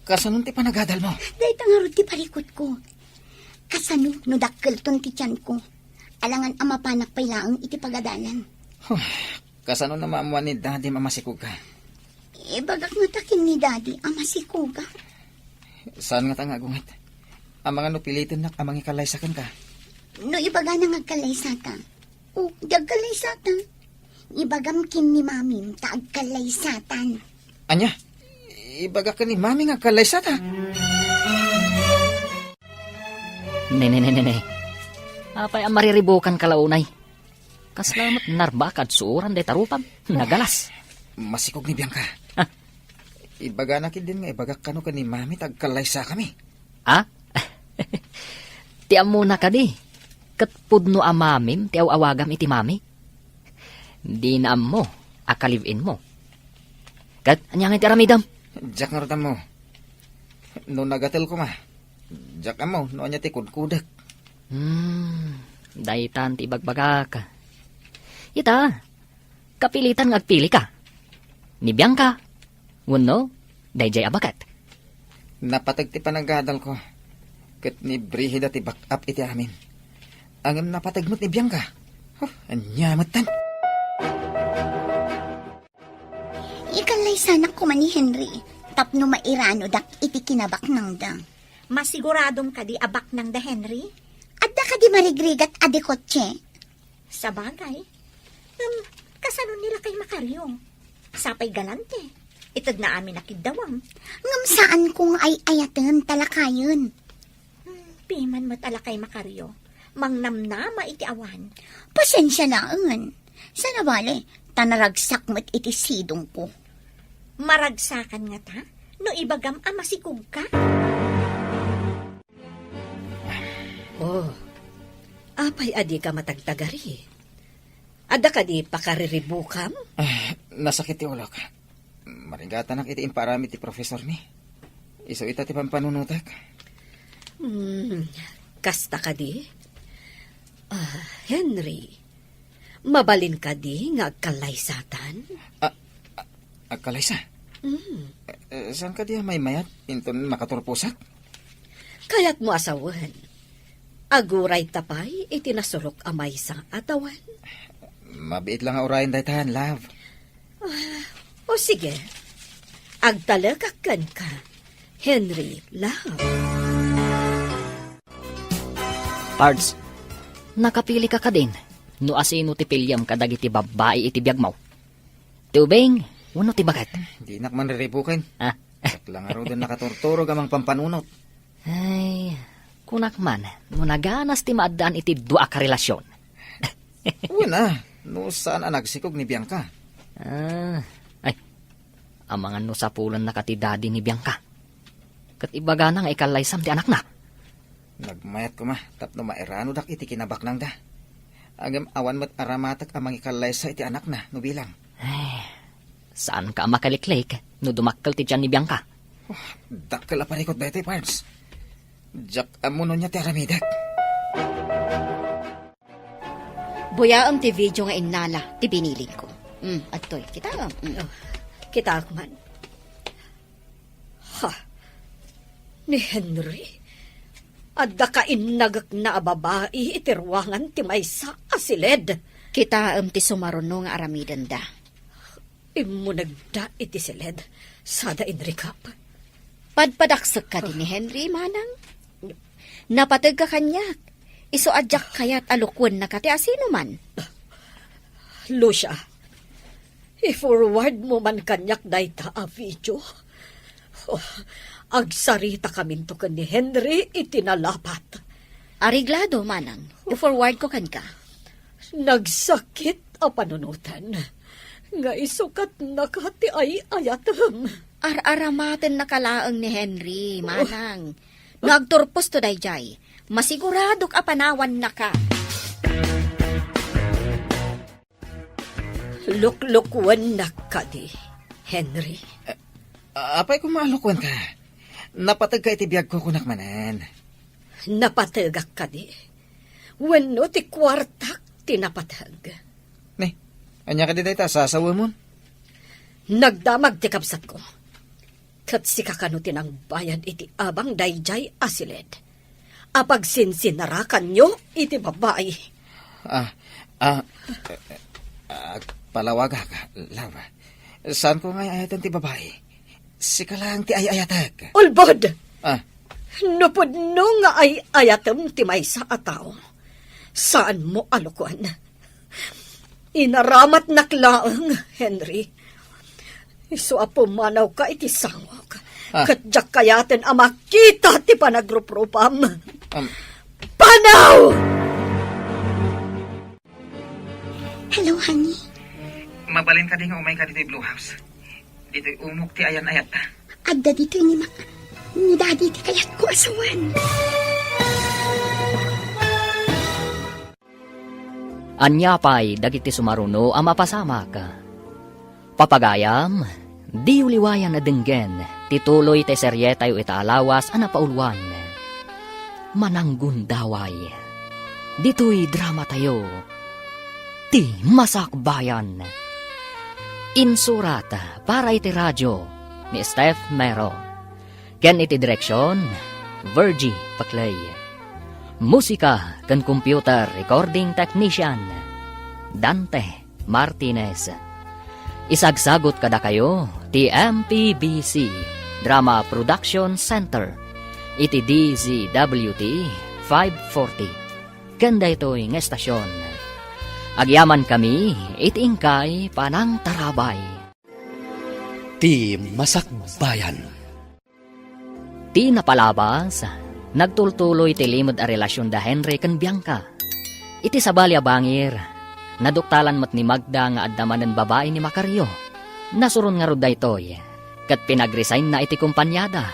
Kasano ti panagadal mo? Dayta ngarud ti parikutko. Kasano no dakkelton ti tiyanko? Alangan a mapanak pay laeng iti pagadalan. Huh, kasano na maammuan ni Daddy a masikog ka? Ibagak ngata ken ni Daddy a masikogak. Saan ngata nga agunget? Amangan no pilitennak a mangikallaysa kenka? No ibagana nga agkallaysata, o, di agkallaysata. Ibagam ken ni Mamim ta agkallaysatan. Ania? Ibagak ken ni Mami nga agkallaysata? Ne, ne, ne, ne, ne. Apay a mariribukan ka la unay? Kasla met narbakad suuran dayta rupam. Nagalas. Masikog ni Bianca. Ah. Ibagana ketdin nga ibagak kano ken ni Mami ta agkallaysakami. Ah? Ti ammona kadi, ket pudno a Mamim ti aw-awagam iti Mami. Dina ammo a ka-live-in mo. Ket ania ngay ti aramidem? Diak ngarud ammo. No nagatel koma, diak ammo no ania ti kudkudek. Hmm, daytan ti ibagbagak. Ita, kapilitan nga agpili ka. Ni Bianca, wenno daydiay a baket. Napateg ti panagadalko, ket ni Brigida ti back-up iti amin. Ngem napateg met ni Bianca. Huh, ania metten? Ikallaysanak koma ni Henry tapno mairanodak iti kinabaknangda. Masiguradom kadi a baknangda, Henry? Adda kadi marigrigat a di kotse? Sabagay. Ngem, kasano ni lakay Macario? Sapay galante. Itedna amin a kiddawam. Ngem saanko nga ay-ayaten ta lakayen. Hmm, piman met a lakay Macario. Mangnamnama iti awan. Pasensia laengen. Saan a bale, ta naragsak met iti sidongko. Maragsakan ngata? No ibagam a masikog ka? Oh, apay a dika matagtagari? Adda kadi pakariribukam? Ah, nasakit ti ulok. Marigatanak iti impaaramid ti profesormi. Isu ita ti pampanunotek. Hmm, kasta kadi? Ah, Henry, mabalin kadi nga agkallaysatan? Ah, ah, agkallaysa? Hmm. Eh, saan kadi a maymayat inton makaturposak? Kayatmo a sawen, agurayta pay iti nasurok a maysa a tawen? Mabiit la nga urayen daytan, love. Ah, o sige. Agtalekak kenka, Henry, love. Pards, nakapili ka kadin no asino ti piliem kadagiti babbai iti biagmo? Ti ubing wenno ti baket? Dinak man riribuken. Ah. Diak la ngaruden nakaturturog a mangpampanunot. Ay, kunak man, no naganas ti maaddaan iti dua a karelasion. Wen a, no saan a nagsikog ni Bianca. Ah, ay, amangan no sapulennaka ti daddy ni Bianca. Ket ibagana nga ikallaysam ti anakna. Nagmayat koma tapno mairanodak iti kinabaknangda. Ngem awan met aramatek a mangikallaysa iti anakna no bilang. Ay, saanka a makaliklik no dumakkel ti tian ni Bianca. Oh, dakkel a parikut daytoy, Pards. Diak ammo no ania ti aramidek. Buyaem ti video nga innala ti binilin ko. Mm, adtoy. Kitaem. Mm. Oh, kitaak man. Ha? Ni Henry? Adda kainnagekna a babai iti ruangan ti maysa a siled. Kitaem ti sumaruno nga aramidenda. Immunegda iti siled, sada inrikap. Padpadaksek kadi ni Henry, manang? Napategka kaniak. Isu a diak kayat a lukuennaka ti asinoman. Lucia, i-forward mo man kaniak dayta a video. Oh, agsarita kaminto ken ni Henry iti nalapat. Areglado, manang. I-forward ko kenka. Nagsakit a panunoten nga isu ket naka ti ay-ayatem. Ar-aramatennaka laeng ni Henry, manang. No agturposto daydiay, masiguradok a panawannaka. Luklukuennak kadi, Henry? Eh, apay koma a lukuenka? Napategka iti biagko, kunak manen. Napategak kadi? Wenno ti kuartak ti napateg? Ne, ania kadi dayta a sasawemon? Nagdamag ti kabsatko. Ket sika kano ti nangbayad iti abang daydiay a siled a pagsinsinarakanyo iti babai? Ah, ah, agpalawagak, love. Saanko nga ay-ayaten ti babai. Sika laeng ti ay-ayatek. Ulbod! Ah. No pudno nga ay-ayatem ti maysa a tao, saanmo a lukon. Inaramatnak laeng, Henry. Isu a pumanawka iti sangok. Ah. Ket diak kayaten a makita ti panagruprupam. Um. Panaw! Hello, honey. Mabalin kadi nga umayka ditoy Blue House? Ditoy umok ti ayan-ayatta. Adda ditoy ni Mak-, ni Daddy ti kayatko a sawen. Ania pay dagiti sumaruno a mapasamak? Papagayam, diyo liwayan a denggen ti tuloy ti serietayo ita a lawas a napauluan, Mananggundaway. Ditoy dramatayo, Ti Masakbayan. Insurat para iti radio ni Steph Mero. Ken iti direksion, Virgie Paclay. Musika ken computer recording technician, Dante Martinez. Isagsagut kadakayo ti M P B C Drama Production Center iti D Z W T five forty ken daytoy nga estasion. Agyamankami iti inkay panangtarabay. Ti Masakbayan. Ti napalabas, nagtultuloy ti limed a relasion da Henry ken Bianca. Iti sabali a bangir, naduktalan met ni Magda nga adda manen babai ni Macario. Nasuron ngarud daytoy, ket pinag-resignna iti kompaniada.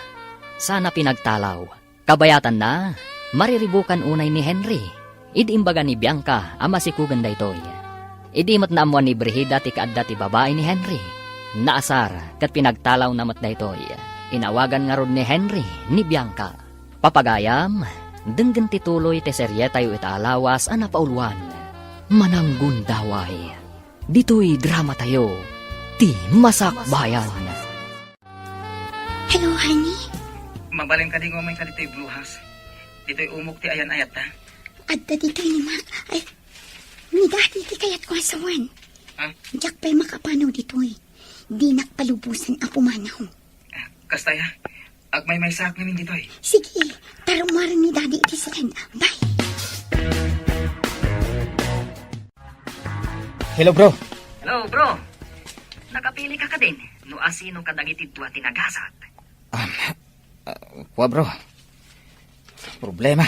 Sana pinagtalaw. Kabayatanna, mariribukan unay ni Henry. Idi imbaga ni Bianca a masikugen daytoy. Idi met naammuan ni Brigida ti kaadda ti babai ni Henry, naasar ket pinagtalawna met daytoy. Inawagan ngarud ni Henry ni Bianca. Papagayam, denggen ti tuloy ti serietayo ita a lawas a napauluan, Mananggundaway. Ditoy dramatayo, Ti Masakbayan. Hello, honey. Mabalin kadi nga umayka ditoy Blue House? Ditoy umok ti ayan-ayatta. Adda ditoy ni Mac. Ay, ni Daddy ti kayatko a sawen. Ah? Diak pay makapanaw ditoy. Dinak palubosan a pumanaw. Ah, kasta ya. Agmaymaysaak ngamin ditoy. Sige, tarumaren ni Daddy iti saan. Bye. Hello, bro. Hello, bro. Nakapili ka kadin no asino kadagiti dua ti nagasat? Um, uh, kua, bro. Problema.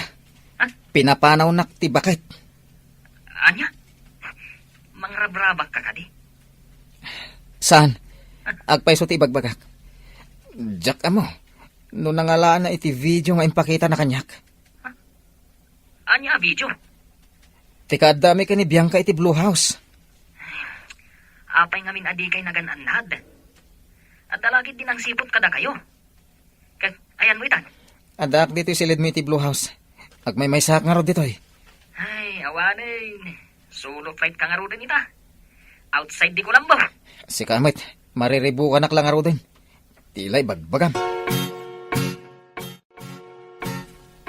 Ha? Pinapanawnak ti baket. Ania? Mangrabrabak ka kadi? Saan? Agpayso ti ibagbagak. Diak ammo no nangalaanna iti video nga impakitana kaniak. Ania a video? Ti kaadda mi ken ni Bianca iti Blue House. Apay ngamin a dikay nagan-annad? Adda la ketdi nangsiput kadakayo. Ket ayanmo itan? Addaak ditoy siledmo iti Blue House. Agmaymaysaak ngarud ditoy. Ay, awanen. Solo flight ka ngaruden ita. Outside di Colombo. Sika met, mariribukanak la ngaruden. Ti la ibagbagam.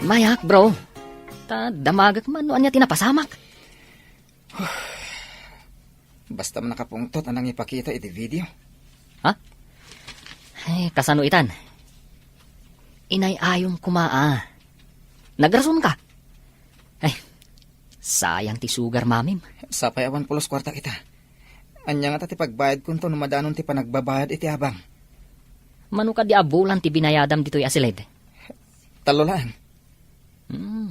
Mayak, bro. Ta damagek man no ania ti napasamak. Basta man nakapungtot a nangipakita iti video. Ha? Ay, kasano itan? Inay-ayom koma a. Nagrasonka. Ay, sayang ti sugar mamim. Sapay awan pulos kuarta ita. Ania ngata ti pagbayadkonto no madanon ti panagbabayad iti abang? Mano kadi a bulan ti binayadam ditoy a siled? Tallo laeng. Hmm.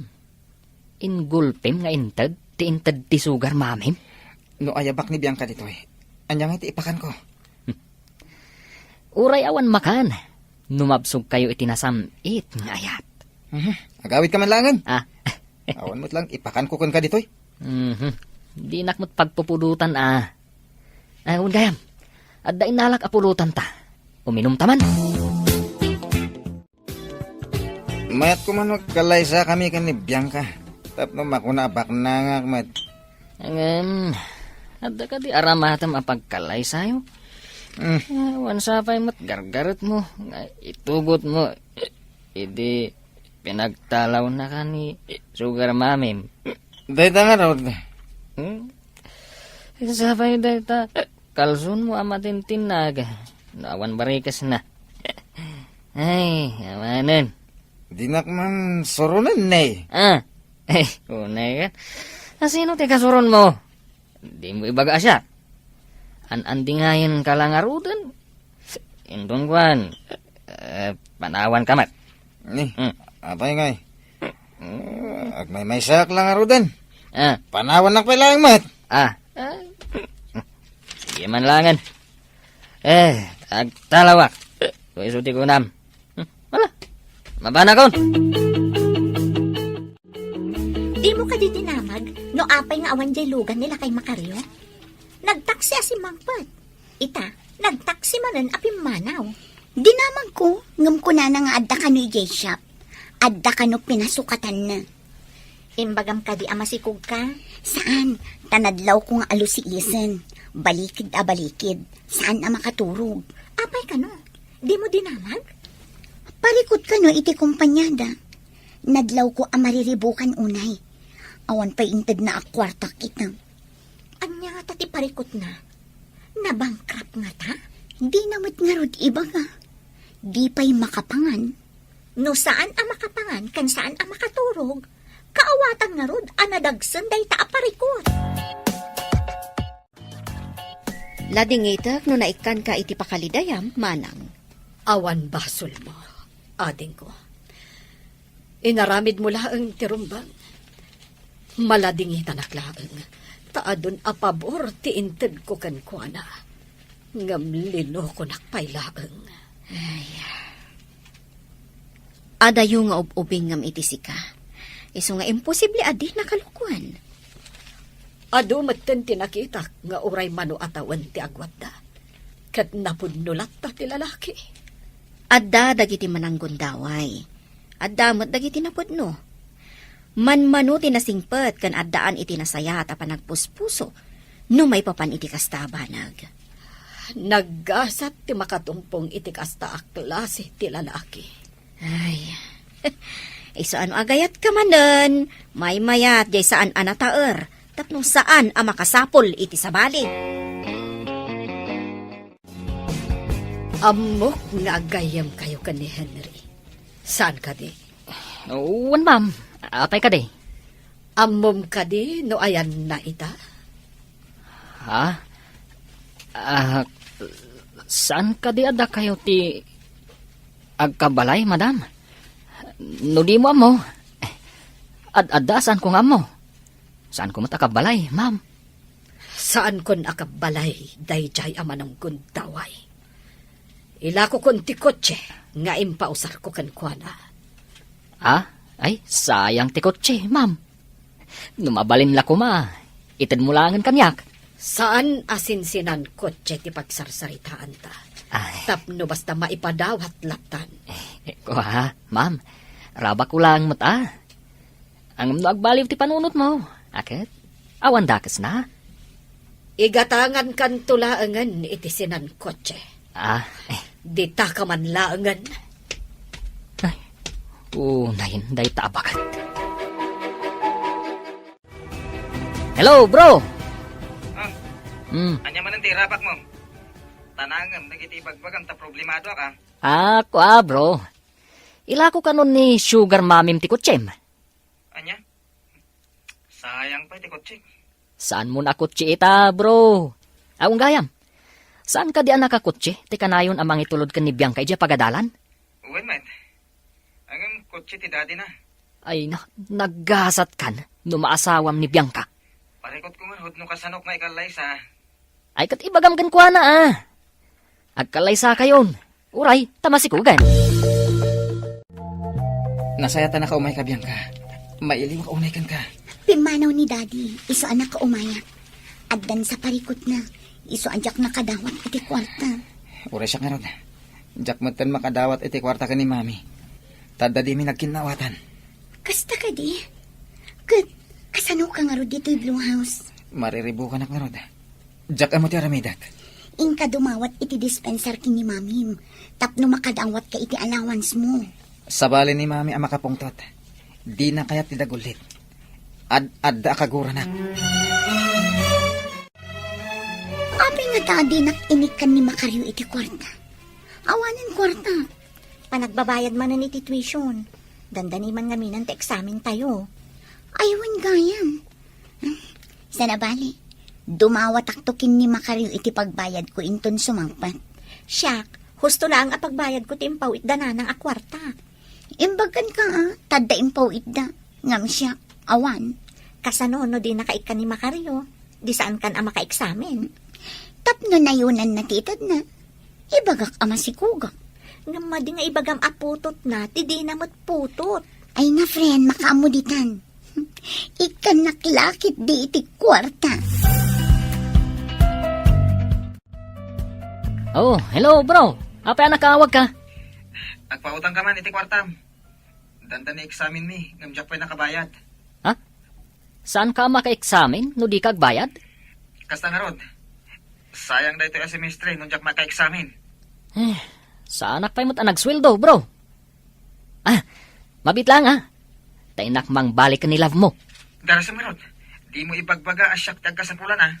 Ingulpem nga inted ti inted ti sugar mamim? No ayabak ni Bianca ditoy, ania nga ti ipakanko? Uray awan makan, no mabsogkayo iti nasam-it nga ayat. Mhm. Agawidka man laengen. Ah. Awan met lang, ipakanko kenka ditoy. Mhm. Dinak met pagpupudotan, ah. Ay, wen gayam. Adda innalak a pulotanta. Uminumta man. Mayat koma no agkalaysakami ken ni Bianca. Tapno makuna a baknangak met. Ngem, adda kadi aramatem a pagkalaysayo? Hmm. Awan sapay met gargaretmo nga itugotmo idi pinagtalawnaka ni Sugar Mamim. Dayta ngarud. Hmm? Sapay dayta kalsonmo a matintinnag no awan barikesna. Ay, awanen. Dinak man suronen, ne. Ah, eh, unay ka. Asino ti kasuronmo? Dimo ibaga a siak. An-andingayenka la ngaruden. Inton kuan, eh, panawanka met. Ni, Hmm. apay ngay? Hmm. Agmaymaysaak la ngaruden. Ah. Panawannak pay laeng met. Ah. Ah. Sige man langen. Eh, agtalawak. Kung isu ti kunam. Hmm, wala. Mabanakon. Dimo kadi dinamag no apay nga awan jay lugan ni Lakay Macario? Nagtaksi a simmangpet. Ita, nagtaksi manen a pimmanaw. Dinamagko, ngem kunana nga adda kano idiay shop. Adda kano pinasukatanna. Imbagam kadi a masikogka? Saan, ta nadlawko nga alusiisen. Balikid a balikid. Saan a makaturog. Apay kano? Dimo dinamag? Parikut kano iti kompaniada. Nadlawko a mariribukan unay. Awan pay intedna a kuartak ita. Ania ngata ti parikutna? Nabankrupt ngata? Dina met ngarud ibaga. Di pay makapangan. No saan a makapangan ken saan a makaturog, kaawatan ngarud a nadagsen dayta a parikut. Ladingitek no naikkanka iti pakalidayam, manang. Awan basolmo, adingko. Inaramidmo laeng ti rumbeng. Maladingitanak laeng, ta adun a pabor ti intedko kenkuana. Ngem linokonak pay laeng. Ay. Adayo nga ub-ubingngem iti sika. Isu nga imposible a di nakalukuan. Adu metten ti nakitak nga uray mano a tawen ti agwadda. Ket napudno latta ti lalaki. Adda dagiti mananggundaway. Adda met dagiti napudno. Manmano ti nasingpet ken addaan iti nasayaat a panagpuspuso no maipapan iti kasta a banag. Naggasat ti makatungpong iti kasta a klase ti lalaki. Ay, isu a no agayatka manen, maymayat jay saan a nataer, tapno saan a makasapul iti sabali. Ammok nga aggayyemkayo ken ni Henry. Saan kadi? Wen, ma'am. Apay kadi? Ammom kadi no ayanna ita? Ha? Ah, saan kadi a dakayo ti agkabalay, madam? No dimo ammo, ad-adda a saanko nga ammo. Saanko met a kabalay, ma'am. Saankon a kabalay daydiay a mananggundaway. Ilakokon ti kotse nga impausarko kenkuana. Ah? Ay, sayang ti kotse, ma'am. No mabalin la koma, itedmo laengen kaniak. Saan a sinsinan kotse ti pagsarsaritaanta. Ay. Tapno basta maipadawat lattan. Eh, kua, ma'am. Rabakko laeng met a. Ngem no agbaliw ti panunotmo, a ket awan dakesna. Igatangankanto laengen iti sinan kotse. Ah, eh. Ditaka man laengen. Ay, unayen dayta a baket. Hello, bro! Ah, Hmm. ania manen ti irabakmo? Tanangem dagiti ibagbagam ta problemadoak, ah. Ah, kua, bro. Ilako kanon ni Sugar Mamim ti kotsem. Ania? Sayang pay ti kotsem. Saanmo a kotse ita, bro? Aw, gayam. Saan kadi a nakakotse ti kanayon a mangitulod ken ni Bianca idiay pagadalan? Wen met. Ngem kotse ti daddy na. Ay, na, naggasatkan no maasawam ni Bianca. Parikutko ngarud no kasanok nga ikallaysa. Ay, ket ibagam kenkuana, ah. Agkallaysakayon. Uray, ta masikugan. Nasayatanaka umayka, Bianca. Mailiwak unay kenka. Pimmanaw ni Daddy, isu a nakaumayak. Addan sa parikutna, isu a diak nakadawat iti kuarta. Uray siak ngarud. Diak metten makadawat iti kuarta ken ni Mami. Adda dimi nagkinnaawatan. Kasta kadi? Ket kasano ka ngarud ditoy Blue House? Mariribukanak ngarud. Diak ammo ti aramidek. Inka dumawat iti dispensar ken ni Mamim tapno makadawat ka iti allowance mo. Sabali ni Mami a makapungtot. Dina kayat ti dagullit. Ad-adda a kaguranak. Apay ngata a dinak inikkan ni Macario iti kuarta? Awanen kuarta. Panagbabayad manen iti tuition. Dandani man ngamin ti eksamen tayo. Ay, wen gayam. Sana bali, dumawatakto ken ni Macario iti pagbayadko inton sumangpet. Siak, husto laeng a pagbayadko ti impaw-itda nanang a kuarta. Imbagkan ka, a, tadda impaw-itda. Ngem siak, awan. Kasano no dinaka ikkan ni Macario? Di saankan a makaeksamen. Tapno nayunanna ti itedna. Ibagak a masikugak. Ngem madi nga ibagam a putotna, ti dina met putot. Ay na, friend, makaammo ditan. Ikkannak la ketdi iti kuarta. Oh, hello, bro. Apay a nakaawag ka? Agpautang ka man iti kuartam. Dandani eksamenmi, ngem diak pay nakabayad. Ha? Saan ka a makaeksamen no di ka agbayad? Kasta ngarud. Sayang daytoy a semestre no diak makaeksamen. Eh, saanak pay met a nagsueldo, bro. Ah, mabiit lang, ah. Ta innak mangbalik ni love mo. Darasem ngarud. Dimo ibagbaga a siak ti agkasapulan, ah.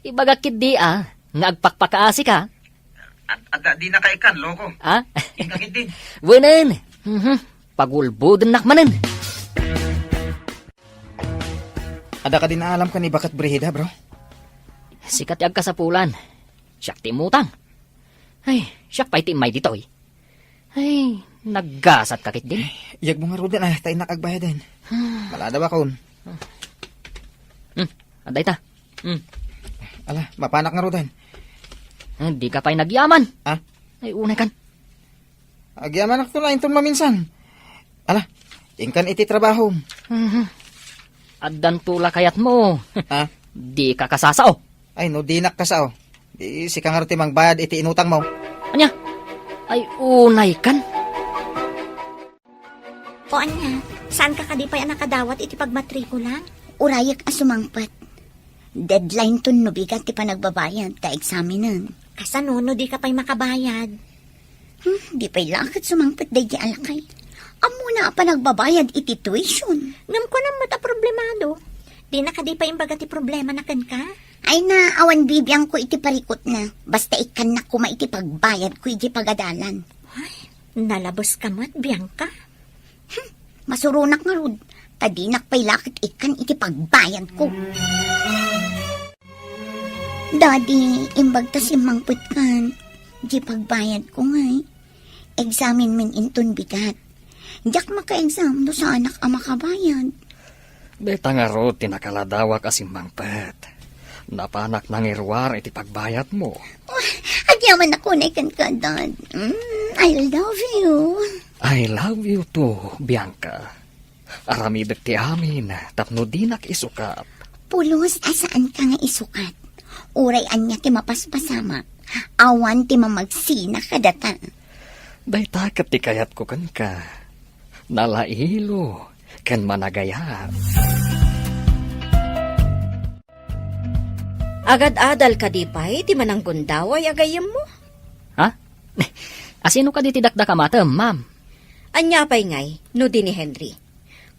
Ibagak ketdi, ah, nga agpakpakaasi ka. At, at dinaka ikkan, loko. Ah? Inka ketdin. Wenen. Mhm. Pagulbodennak manen. Adda kadi naalamka ni Baket Brigida, bro? Sika ti agkasapulan. Siak ti immutang. Ay, siak pay ti immay ditoy. Ay, naggasat ka ketdin. Iyagmo ngaruden, ah, ta innak agbayaden. Hmm. Malada bakon. Hmm, adda ita. Hmm. Ala, mapanak ngaruden. Ah, di ka pay nagyaman. Ah? Ay, unay kan. Agyamanakto la inton maminsan. Ala, inkan iti trabahom. Mhm. Addanto la kayatmo. Ha? Di ka kasasao. Ay, no dinak kasao, di sika ngarud ti mangbayad iti inutangmo. Ania? Ay, unay kan. O ania, saan ka kadi pay a nakadawat iti pagmatrikula? Urayek a sumangpet. Deadline ton no bigat ti panagbabayad ta eksamenen. Kasano no di ka pay makabayad? Hmm, di pay la ket sumangpet daydi a lakay. Ammona a panagbabayad iti tuition. Ngem kunam met a problemado. Dina kadi pay imbaga ti problemana kenka? Ay na, awan bibiangko iti parikutna. Basta ikkannak koma iti pagbayadko iti pagadalan. Ay, nalabes ka met, Bianca. Hmm, masuronak ngarud, ta dinak pay la ket ikkan iti pagbayadko. Daddy, imbag ta simmangpet kan, di pagbayadko ngay. Eksamen men inton bigat. Diak maka-exam no saanak a makabayad. Dayta ngarud ti nakaladawak a simmangpet. Napanak nangiruar iti pagbayadmo. Oh, agyamanak unay kenka, Dad. Mm, I love you. I love you too, Bianca. Aramidek ti amin tapno dinak isukat. Pulos a saanka nga isukat. Uray ania ti mapaspasamak, awan ti mamagsina kadata. Dayta ket ti kayatko kenka. Nalailo ken managayat. Agad-adal kadi pay ti mananggundaway a gayyemmo? Ha? Asino kadi ti dakdakamatem, ma'am? Ania pay ngay no di ni Henry?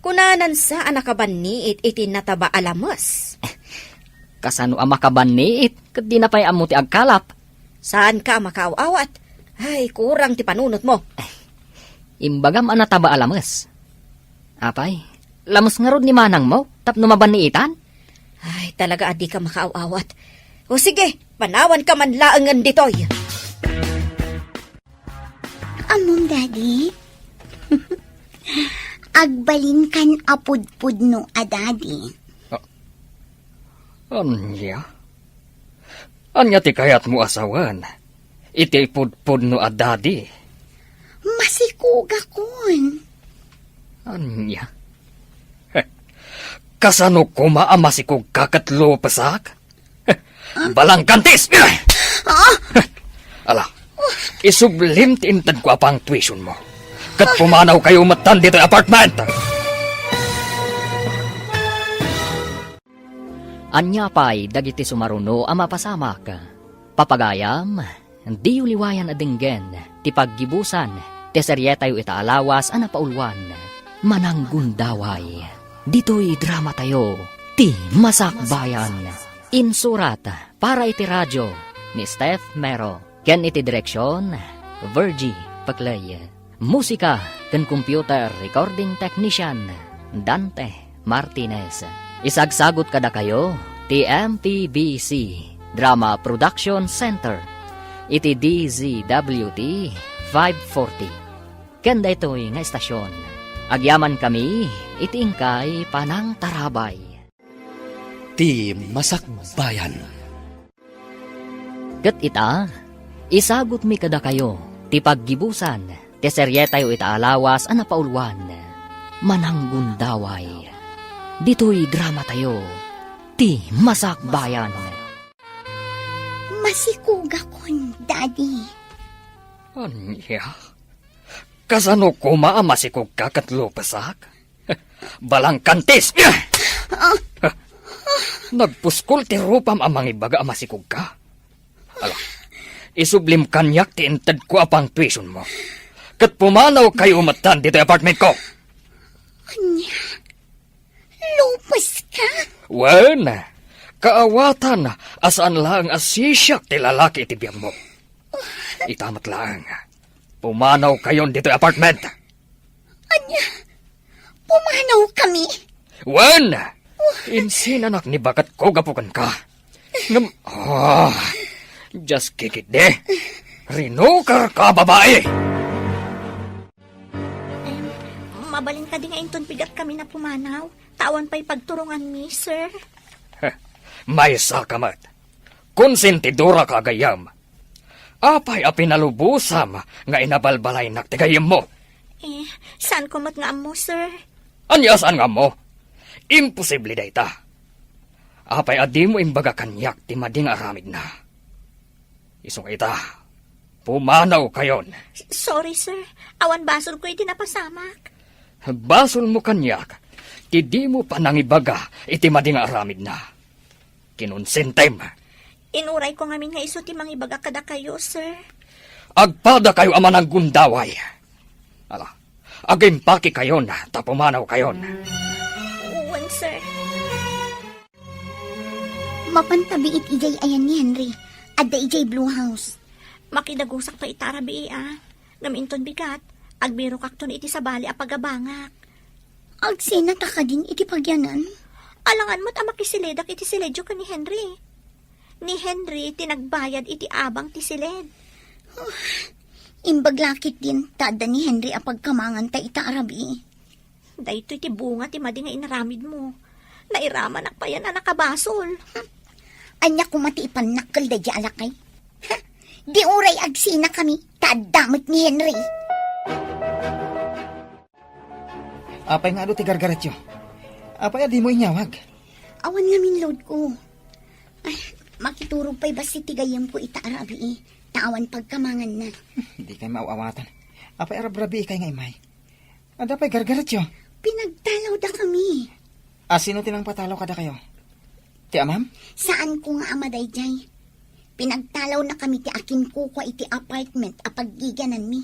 Kunanan sa a nakabanniit iti nataba a lames. Kasano a makabanniit ket dina pay ammo ti agkalap? Saanka a makaaw-awat. Ay, kurang ti panunotmo. Imbagam a nataba a lames. Apay, lames ngarud ni manangmo tapno mabanniitan? Ay, talaga a dika makaaw-awat. O sige, panawanka man laengen ditoy. Ammom, Daddy? Agbalinkan a pudpudno a Daddy. Ah, ania? Ania ti kayatmo a sawen iti pudpudno a Daddy? Masikogakon. Ania? Heh, kasano koma a masikogka ket lupesak? Heh, balangkantis! Ah! Heh, ala, isublim ti intedko a pangtuitionmo. Ket pumanawkayo metten ditoy apartment! Ania pay dagiti sumaruno a mapasamak? Papagayam, diyo liwayan a denggen ti paggibusan ti serietayo ita a lawas a napauluan, Mananggundaway. Ditoy dramatayo, Ti Masakbayan. Insurat para iti radio ni Steph Mero. Ken iti direksion, Virgie Paclay. Musika ken computer recording technician, Dante Martinez. Isagsagut kadakayo ti M P B C Drama Production Center iti D Z W T five forty. Ken daytoy nga estasion, agyamankami iti inkay panangtarabay. Ti Masakbayan. Ket ita, isagutmi kadakayo ti paggibusan ti serietayo ita a lawas a napauluan, Mananggundaway. Ditoy dramatayo, Ti Masakbayan. Masikogakon, Daddy. Ania? Kasano koma a masikogka ket lupesak? Balangkantis! Ah! Nagpuskol ti rupam a mangibaga a masikogka. Ala, isublim kaniak ti intedko a pangtuitionmo. Ket pumanawkayo metten ditoy apartmentko. Ania? Lupeska? Wen, kaawatan a saan laeng a sisiak ti lalaki iti biagmo. Ita met laeng, pumanawkayon ditoy apartment. Ania? Pumanawkami? Wen! Insinanak ni baketko gapu kenka. Ngem, ah, just kikit de. Rinukerka, babai! Em, mabalin kadi nga inton bigat kami na pumanaw? Ta awan pay pagturonganmi, sir. Heh, maysaka met. Konsentidoraka a gayyem. Apay a pinalubosam nga inabalbalaynak ti gayyemmo? Eh, saanko met nga ammo, sir. Ania a saan nga ammo? Imposible dayta. Apay a dimo imbaga kaniak ti madi nga aramidna? Isu nga ita, pumanawkayon. S-, sorry, sir. Awan basolko iti napasamak. Basolmo kaniak ti dimo panangibaga iti madi nga aramidna. Kinonsentem. Inurayko ngamin nga isu ti mangibaga kadakayo, sir. Agpadakayo a mananggundaway. Ala, agimpakekayon ta pumanawkayon. Wen, sir. Mapan ta biit idiay ayan ni Henry. Adda idiay Blue House. Makidagusak pay ita a rabii, a. Ngem inton bigat, agbirokakton iti sabali a pagabangak. Agsenata kadin iti pagyanan? Alangan met a makiseledak iti siledyo ken ni Henry. Ni Henry ti nagbayad iti abang ti siled. Imbag la ketdin ta adda ni Henry a pagkamanganta ita a rabii. Daytoy ti bunga ti madi nga inaramidmo. Nairamanak payen a nakabasol. Ania koma ti ipannak kel daydiay a lakay? Ha? Di uray agsenakami, ta adda met ni Henry. Apay nga adu ti gargaretyo? Apay a dimo inyawag? Awan ngamin loadko. Ay, makiturog pay bassit ti gayyemko ita a rabii, ta awan pagkamanganna. Dikay maaw-awatan. Apay a rabrabiikay nga immay? Adda pay gargaretyo? Pinagtalawdakami. A, sino ti nangpatalaw kadakayo? Ti amam? Saanko nga ama daydiay. Pinagtalawnakami ti akinkukua iti apartment a paggigiananmi.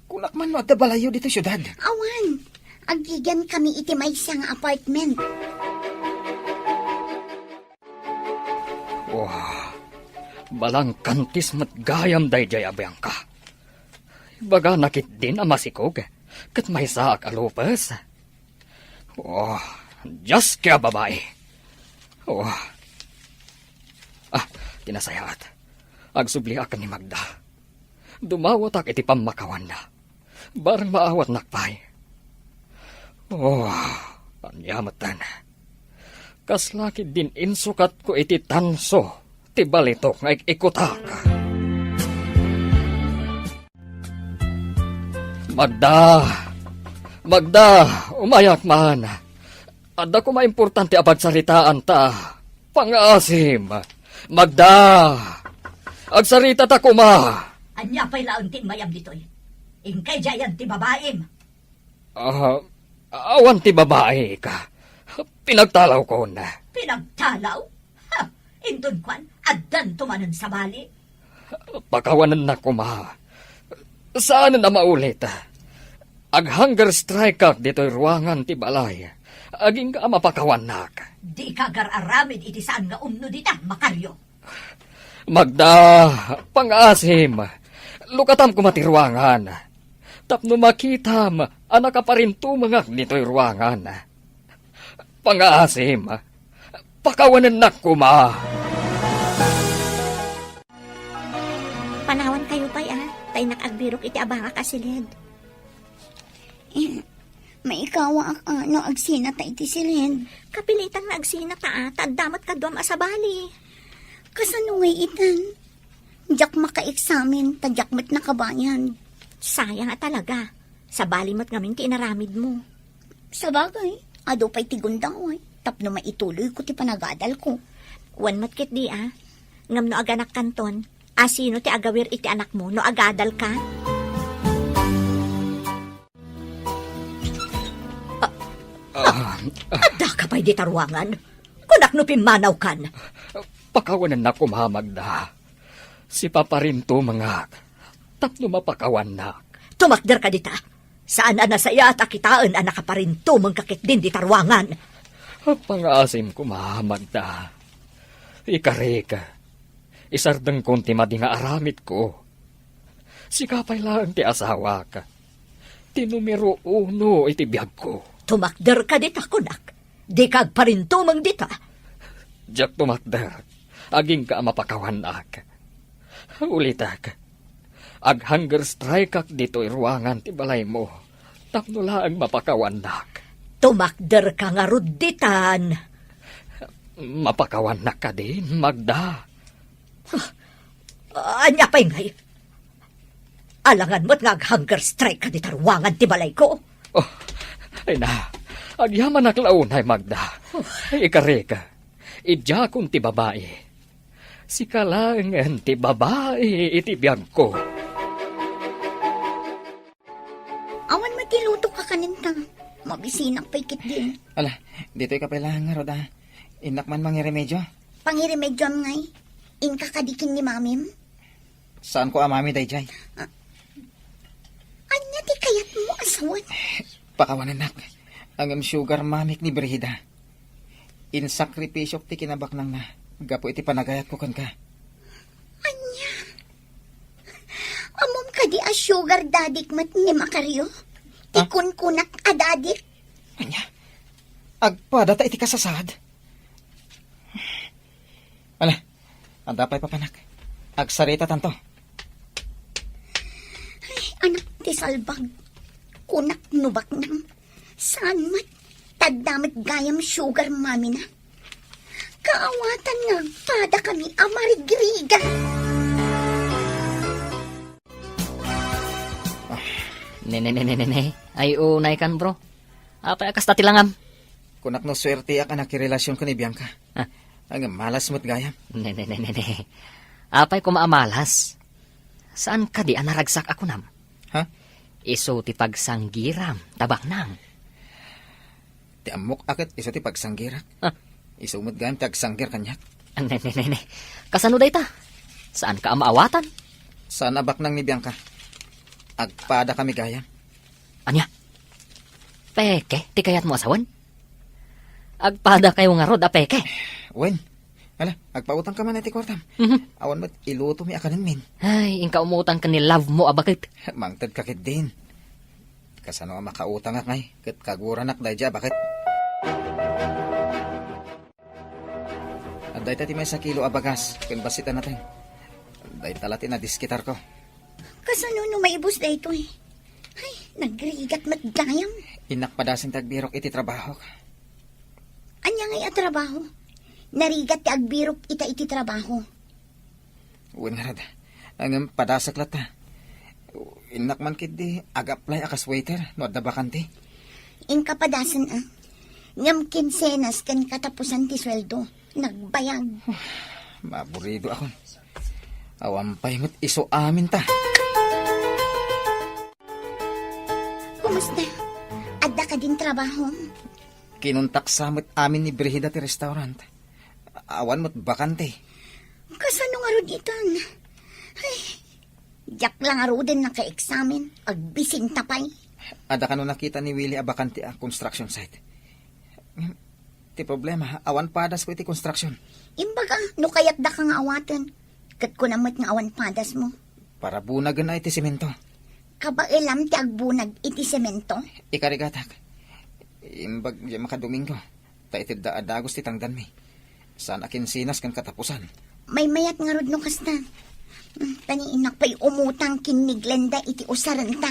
Kunak man no adda balayyo ditoy siudad. Awan. Aggigiankami iti maysa nga apartment. Wah, balangkantis met gayam daydiay a Bianca. Ibagana ketdin a masikog, ket maysaak a lupes. Oh, diaske a babai. Oh. Ah, ti nasayaat. Agsubliak ken ni Magda. Dumawatak iti pammakawanna. Bareng maawatnak pay. Oh, ania metten. Kasla ketdin insukatko iti tanso ti balitok nga ik-ikutak. Magda! Magda! Umayak man! Adda koma importante a pagsaritaan ta. Pangaasim! Magda! Agsaritata koma! Ania pay laeng ti immayam ditoy? Inkay diayan ti babaim. Ah, awan ti babaik. Pinagtalawkon. Pinagtalaw? Ha, inton kuan, addanto manen sabali. Pakawanennak koma. Saanen a maulit. Ag-hunger strike-ak ditoy ruangan ti balay. Agingga a mapakawannak. Dika agar-aramid iti saan nga umno dita, Macario. Magda, pangaasim. Lukatam koma ti ruangan. Tapno makitam a nakaparintumengak ditoy ruangan. Pangaasim. Pakawanennak koma. Panawan kayo pay, a. Ta innak agbirok iti abangak a siled. Eh, maikawaak a no agsinata iti siled. Kapilitan nga agsinata, a, ta adda met kaduam a sabali. Kasano ngay itan? Diak makaeksamen, ta diak met nakabayad. Sayang a talaga. Sabali met ngamin ti inaramidmo. Sabagay, adu pay ti gundaway, tapno maituloyko ti panagadalko. Wen met ketdi, a. Ngem no aganakkanton, a, sino ti agawir iti anakmo no agadalka? Ah, ah. Addaka pay dita ruangan? Kunak no pimmanawkan. Pakawanennak koma, Magda. Sipaparintumengak tapno mapakawannak. Tumakderka dita. Saan a nasayaat a kitaen a nakaparintumengka ketdin dita ruangan. Pangaasim koma, Magda. Ikarik, isardengkon ti madi nga aramidko. Sika pay laeng ti asawak. Ti numero uno iti biagko. Tumakderka dita, kunak. Dika agparintumeng dita. Diak tumakder. Agingga a mapakawannak. Ulitek. Ag-hunger strike-ak ditoy ruangan ti balaymo. Tapno laeng mapakawannak. Tumakderka ngarud ditan. Mapakawannak kadin, Magda? Huh. Ania pay ngay? Alangan met nga ag-hunger strike-ka dita ruangan ti balayko. Oh, ay na, agyamanak la unay, Magda. Huh. Ikarik, idiakon ti babai. Sika laengen ti babai iti biagko. Awan met ti lutok a kanen ta. Mabisinak pay ketdi. Ala, ditoy ka pay laeng ngarud, a. Innak man mangiremedio. Pangiremedioam ngay? Inka kadi ken ni mamim? Saanko a mami daydiay. Ah, ania ti kayatmo a sawen? Pakawanennak. Ngem sugar mamik ni Brigida. Insakripisiok ti kinabaknangna gapu iti panagayatko kenka. Ania? Ammom kadi a sugar daddy-k met ni Macario? Ti Ah? kunkunak a daddy-k? Ania? Agpadata iti kasasaad? Ala, adda pay papanak. Agsaritatanto. Ay, anak ti salbag. Kunak no baknang. Saan met? Tadda met gayam sugar mami-na. Kaawatan nga agpadakami a marigrigat. Ah, ne, ne, ne, ne, ne, ne. Ay, unay kan, bro. Apay a kasta ti langam? Kunak no suerteak a nakirelasyon ken ni Bianca. Ah. Ay, nga malas met gayam. Ne, ne, ne, ne, ne. Apay koma a malas? Saan kadi a naragsak a kunam? Ha? Isu ti pagsanggiram, ta baknang. Ti ammok a ket isu ti pagsanggirak. Ah. Isu met gayam ti agsanggir kaniak. Ne, ne, ne, ne. Kasano dayta? Saanka a maawatan? Saan a baknang ni Bianca. Agpadakami gayam. Ania? Peke ti kayatmo a sawen? Agpadakayo ngarud a peke? Wen. Ala, agpautangka man iti kuartam. Mhm. Awan met ilutomi a kanenmin. Ay, inka umutang ken ni love mo a baket. Mangtedka ketdin. Kasano a makautangak ngay, ket kaguranak daydiay a baket. Adda ita ti maysa kilo a bagas ken bassit a nateng. Dayta la ti nadiskitarko. Kasano no maibus daytoy? Ay, nagrigat met gayam. Innak padasen ti agbirok iti trabahok. Ania ngay a trabaho? Narigat ti agbirok ita iti trabaho. Wen ngarud. Ngem padasek latta. Innak man ketdi ag-apply a kas waiter no adda bakante. Inka padasen, a. Ngem kinsenas ken katapusan ti sueldo. Nagbayag. Maburidoakon. Awan pay met isu aminta. Basta, adda kadin trabaho? Kinuntak sa met amin ni Brigida ti restaurant. Awan met bakante. Kasano ngarud itan? Ay, diak la ngaruden nakaeksamen. Agbisinta pay. Adda kano nakita ni Willie a bakante a construction site? Ti problema, awan padas ko iti construction. Imbaga, no kayatdaka nga awaten, ket kuna met nga awan padasmo. Para bunagen a iti semento. Kabaelam ti agbunag iti semento? Ikarigatak. Imbag diay makadomingo, ta itedda a dagus ti tangdanmi. Saan a kinsinas ken katapusan. Maymayat ngarud no kasta. Hmm, taniinak pay umutang ken ni Glenda iti usarenta.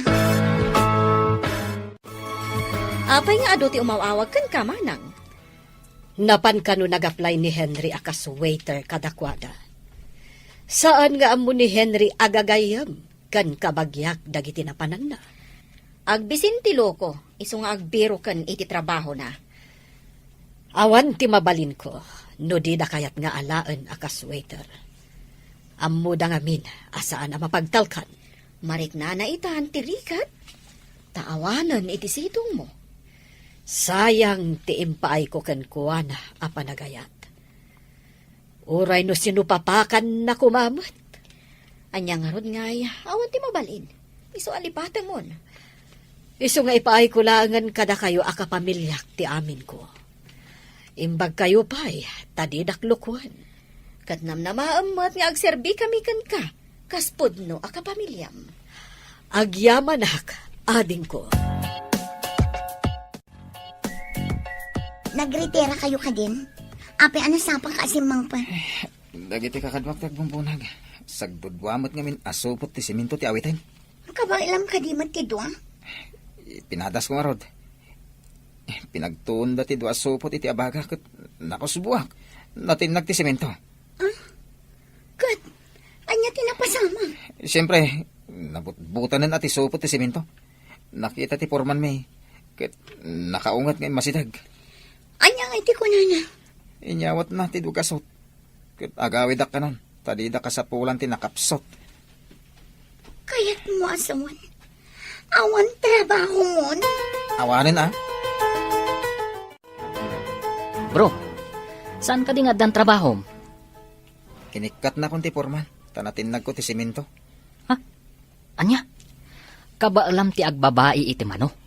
Apay nga adu ti umaw-awag kenka, manang? Napan kano nag-apply ni Henry a kas waiter kadakuada. Saan nga ammo ni Henry a gagayyem ken kabagiak dagiti napananna. Agbisin ti loko, isu nga agbiroken iti trabahona. Awan ti mabalinko no dida kayat nga alaen a kas waiter. Ammoda ngamin a saan a mapagtalkan. Mariknana itan ti rigat, ta awanen iti sidongmo. Sayang ti impaayko kenkuana a panagayat. Uray no sinupapakanna koma met. Ania ngarud ngay, awan ti mabalin. Isu a lipatemon. Isu nga ipaayko laengen kadakayo a kapamiliak ti aminko. Imbagkayo pay, ta didak lukuen. Ket namnamaem met nga agserbikami kenka, kas pudno a kapamiliam. Agyamanak, adingko. Nagritira kayo kadin? Apay a nasapa ka a simmangpet? Dagiti kakaduak ti agbumbunag. Sagdudua met ngamin a supot ti semento ti awiten. Kabaelam kadi met ti dua? Pinadasko ngarud. Pinagtuonda ti dua a supot iti abaga ket nakusboak. Natinnag ti semento. Ah? Ket, ania ti napasamak? Siempre, nabutbutanen a ti supot ti semento. Nakita ti pormanmi, ket nakaunget nga immasideg. Ania nga iti kunana? Inyawatna ti dugasot, ket agawidak kanon, ta dida kasapulan ti nakapsut. Kayatmo a sawen, awan trabahomon? Awanen a. Bro, saan kadi nga addan trabahom? Kinikkatnakon ti porman, ta natinnagko ti semento. Ha? Ania? Kabaelam ti agbabai iti mano.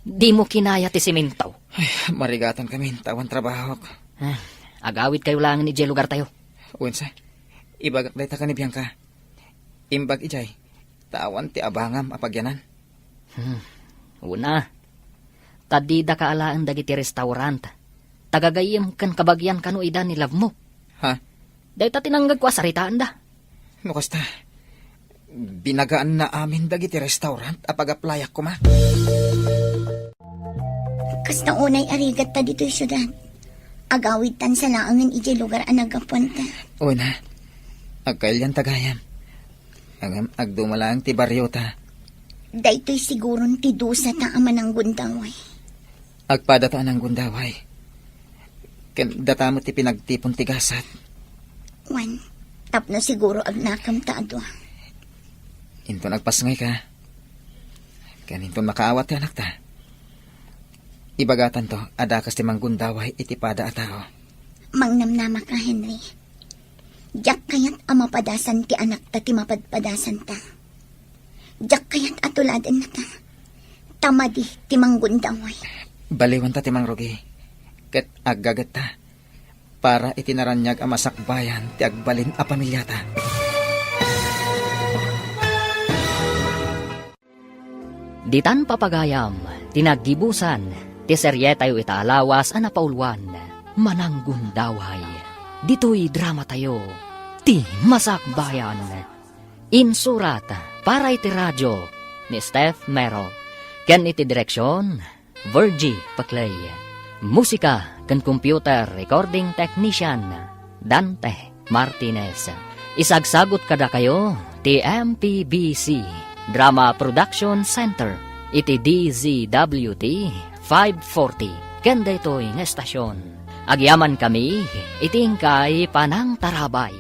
Dimo kinaya ti semento. Ay, marigatan kami, ta awan trabahok. Ah, agawidkayo laengen idiay lugartayo. Wensa, ibagak dayta ken ni Bianca. Imbag idiay, ta awan ti abangam a pagyanan. Hmm. Una, ta dida kaalaen dagiti restaurant. Tagagayyem ken kabagian kano ida ni love mo. Ha? Dayta ti nangngegko a saritaenda. No kasta, binagaanna amin dagiti restaurant a pag-applyak koma. Kasta unay a rigatta ditoy siudad. Agawidtan sa laengen idiay lugar a naggapuanta. Una, agkailianta gayam. Ngem agduma laeng ti bariota. Daytoy siguron ti dusata a mananggundaway. Agpadata a nanggundaway. Ken data met ti pinagtipon ti gasat. Wen, tapno siguro agnakem ta a dua. Inton agpasngayka, ken inton makaawat ti anakta, ibagatanto a dakas ti manggundaway iti pada a tao. Mangnamnamaka, Henry. Diak kayat a mapadasan ti anakta ti mapadpadasanta. Diak kayat a tuladennata. Ta madi ti manggundaway. Baliwanta ti mangrugi, ket aggagetta para iti naraniag a masakbayan ti agbalin a pamiliata. Ditan papagayam ti naggibusan ti serietayo ita a lawas a napauluan, Mananggundaway. Ditoy dramatayo, Ti Masakbayan. Insurat para iti radio ni Steph Mero, ken iti direksion, Virgie Paclay. Musika ken computer recording technician, Dante Martinez. Isagsagut kadakayo ti M P B C Drama Production Center iti D Z W T five forty ken daytoy nga estasion. Agyamankami iti inkay panangtarabay.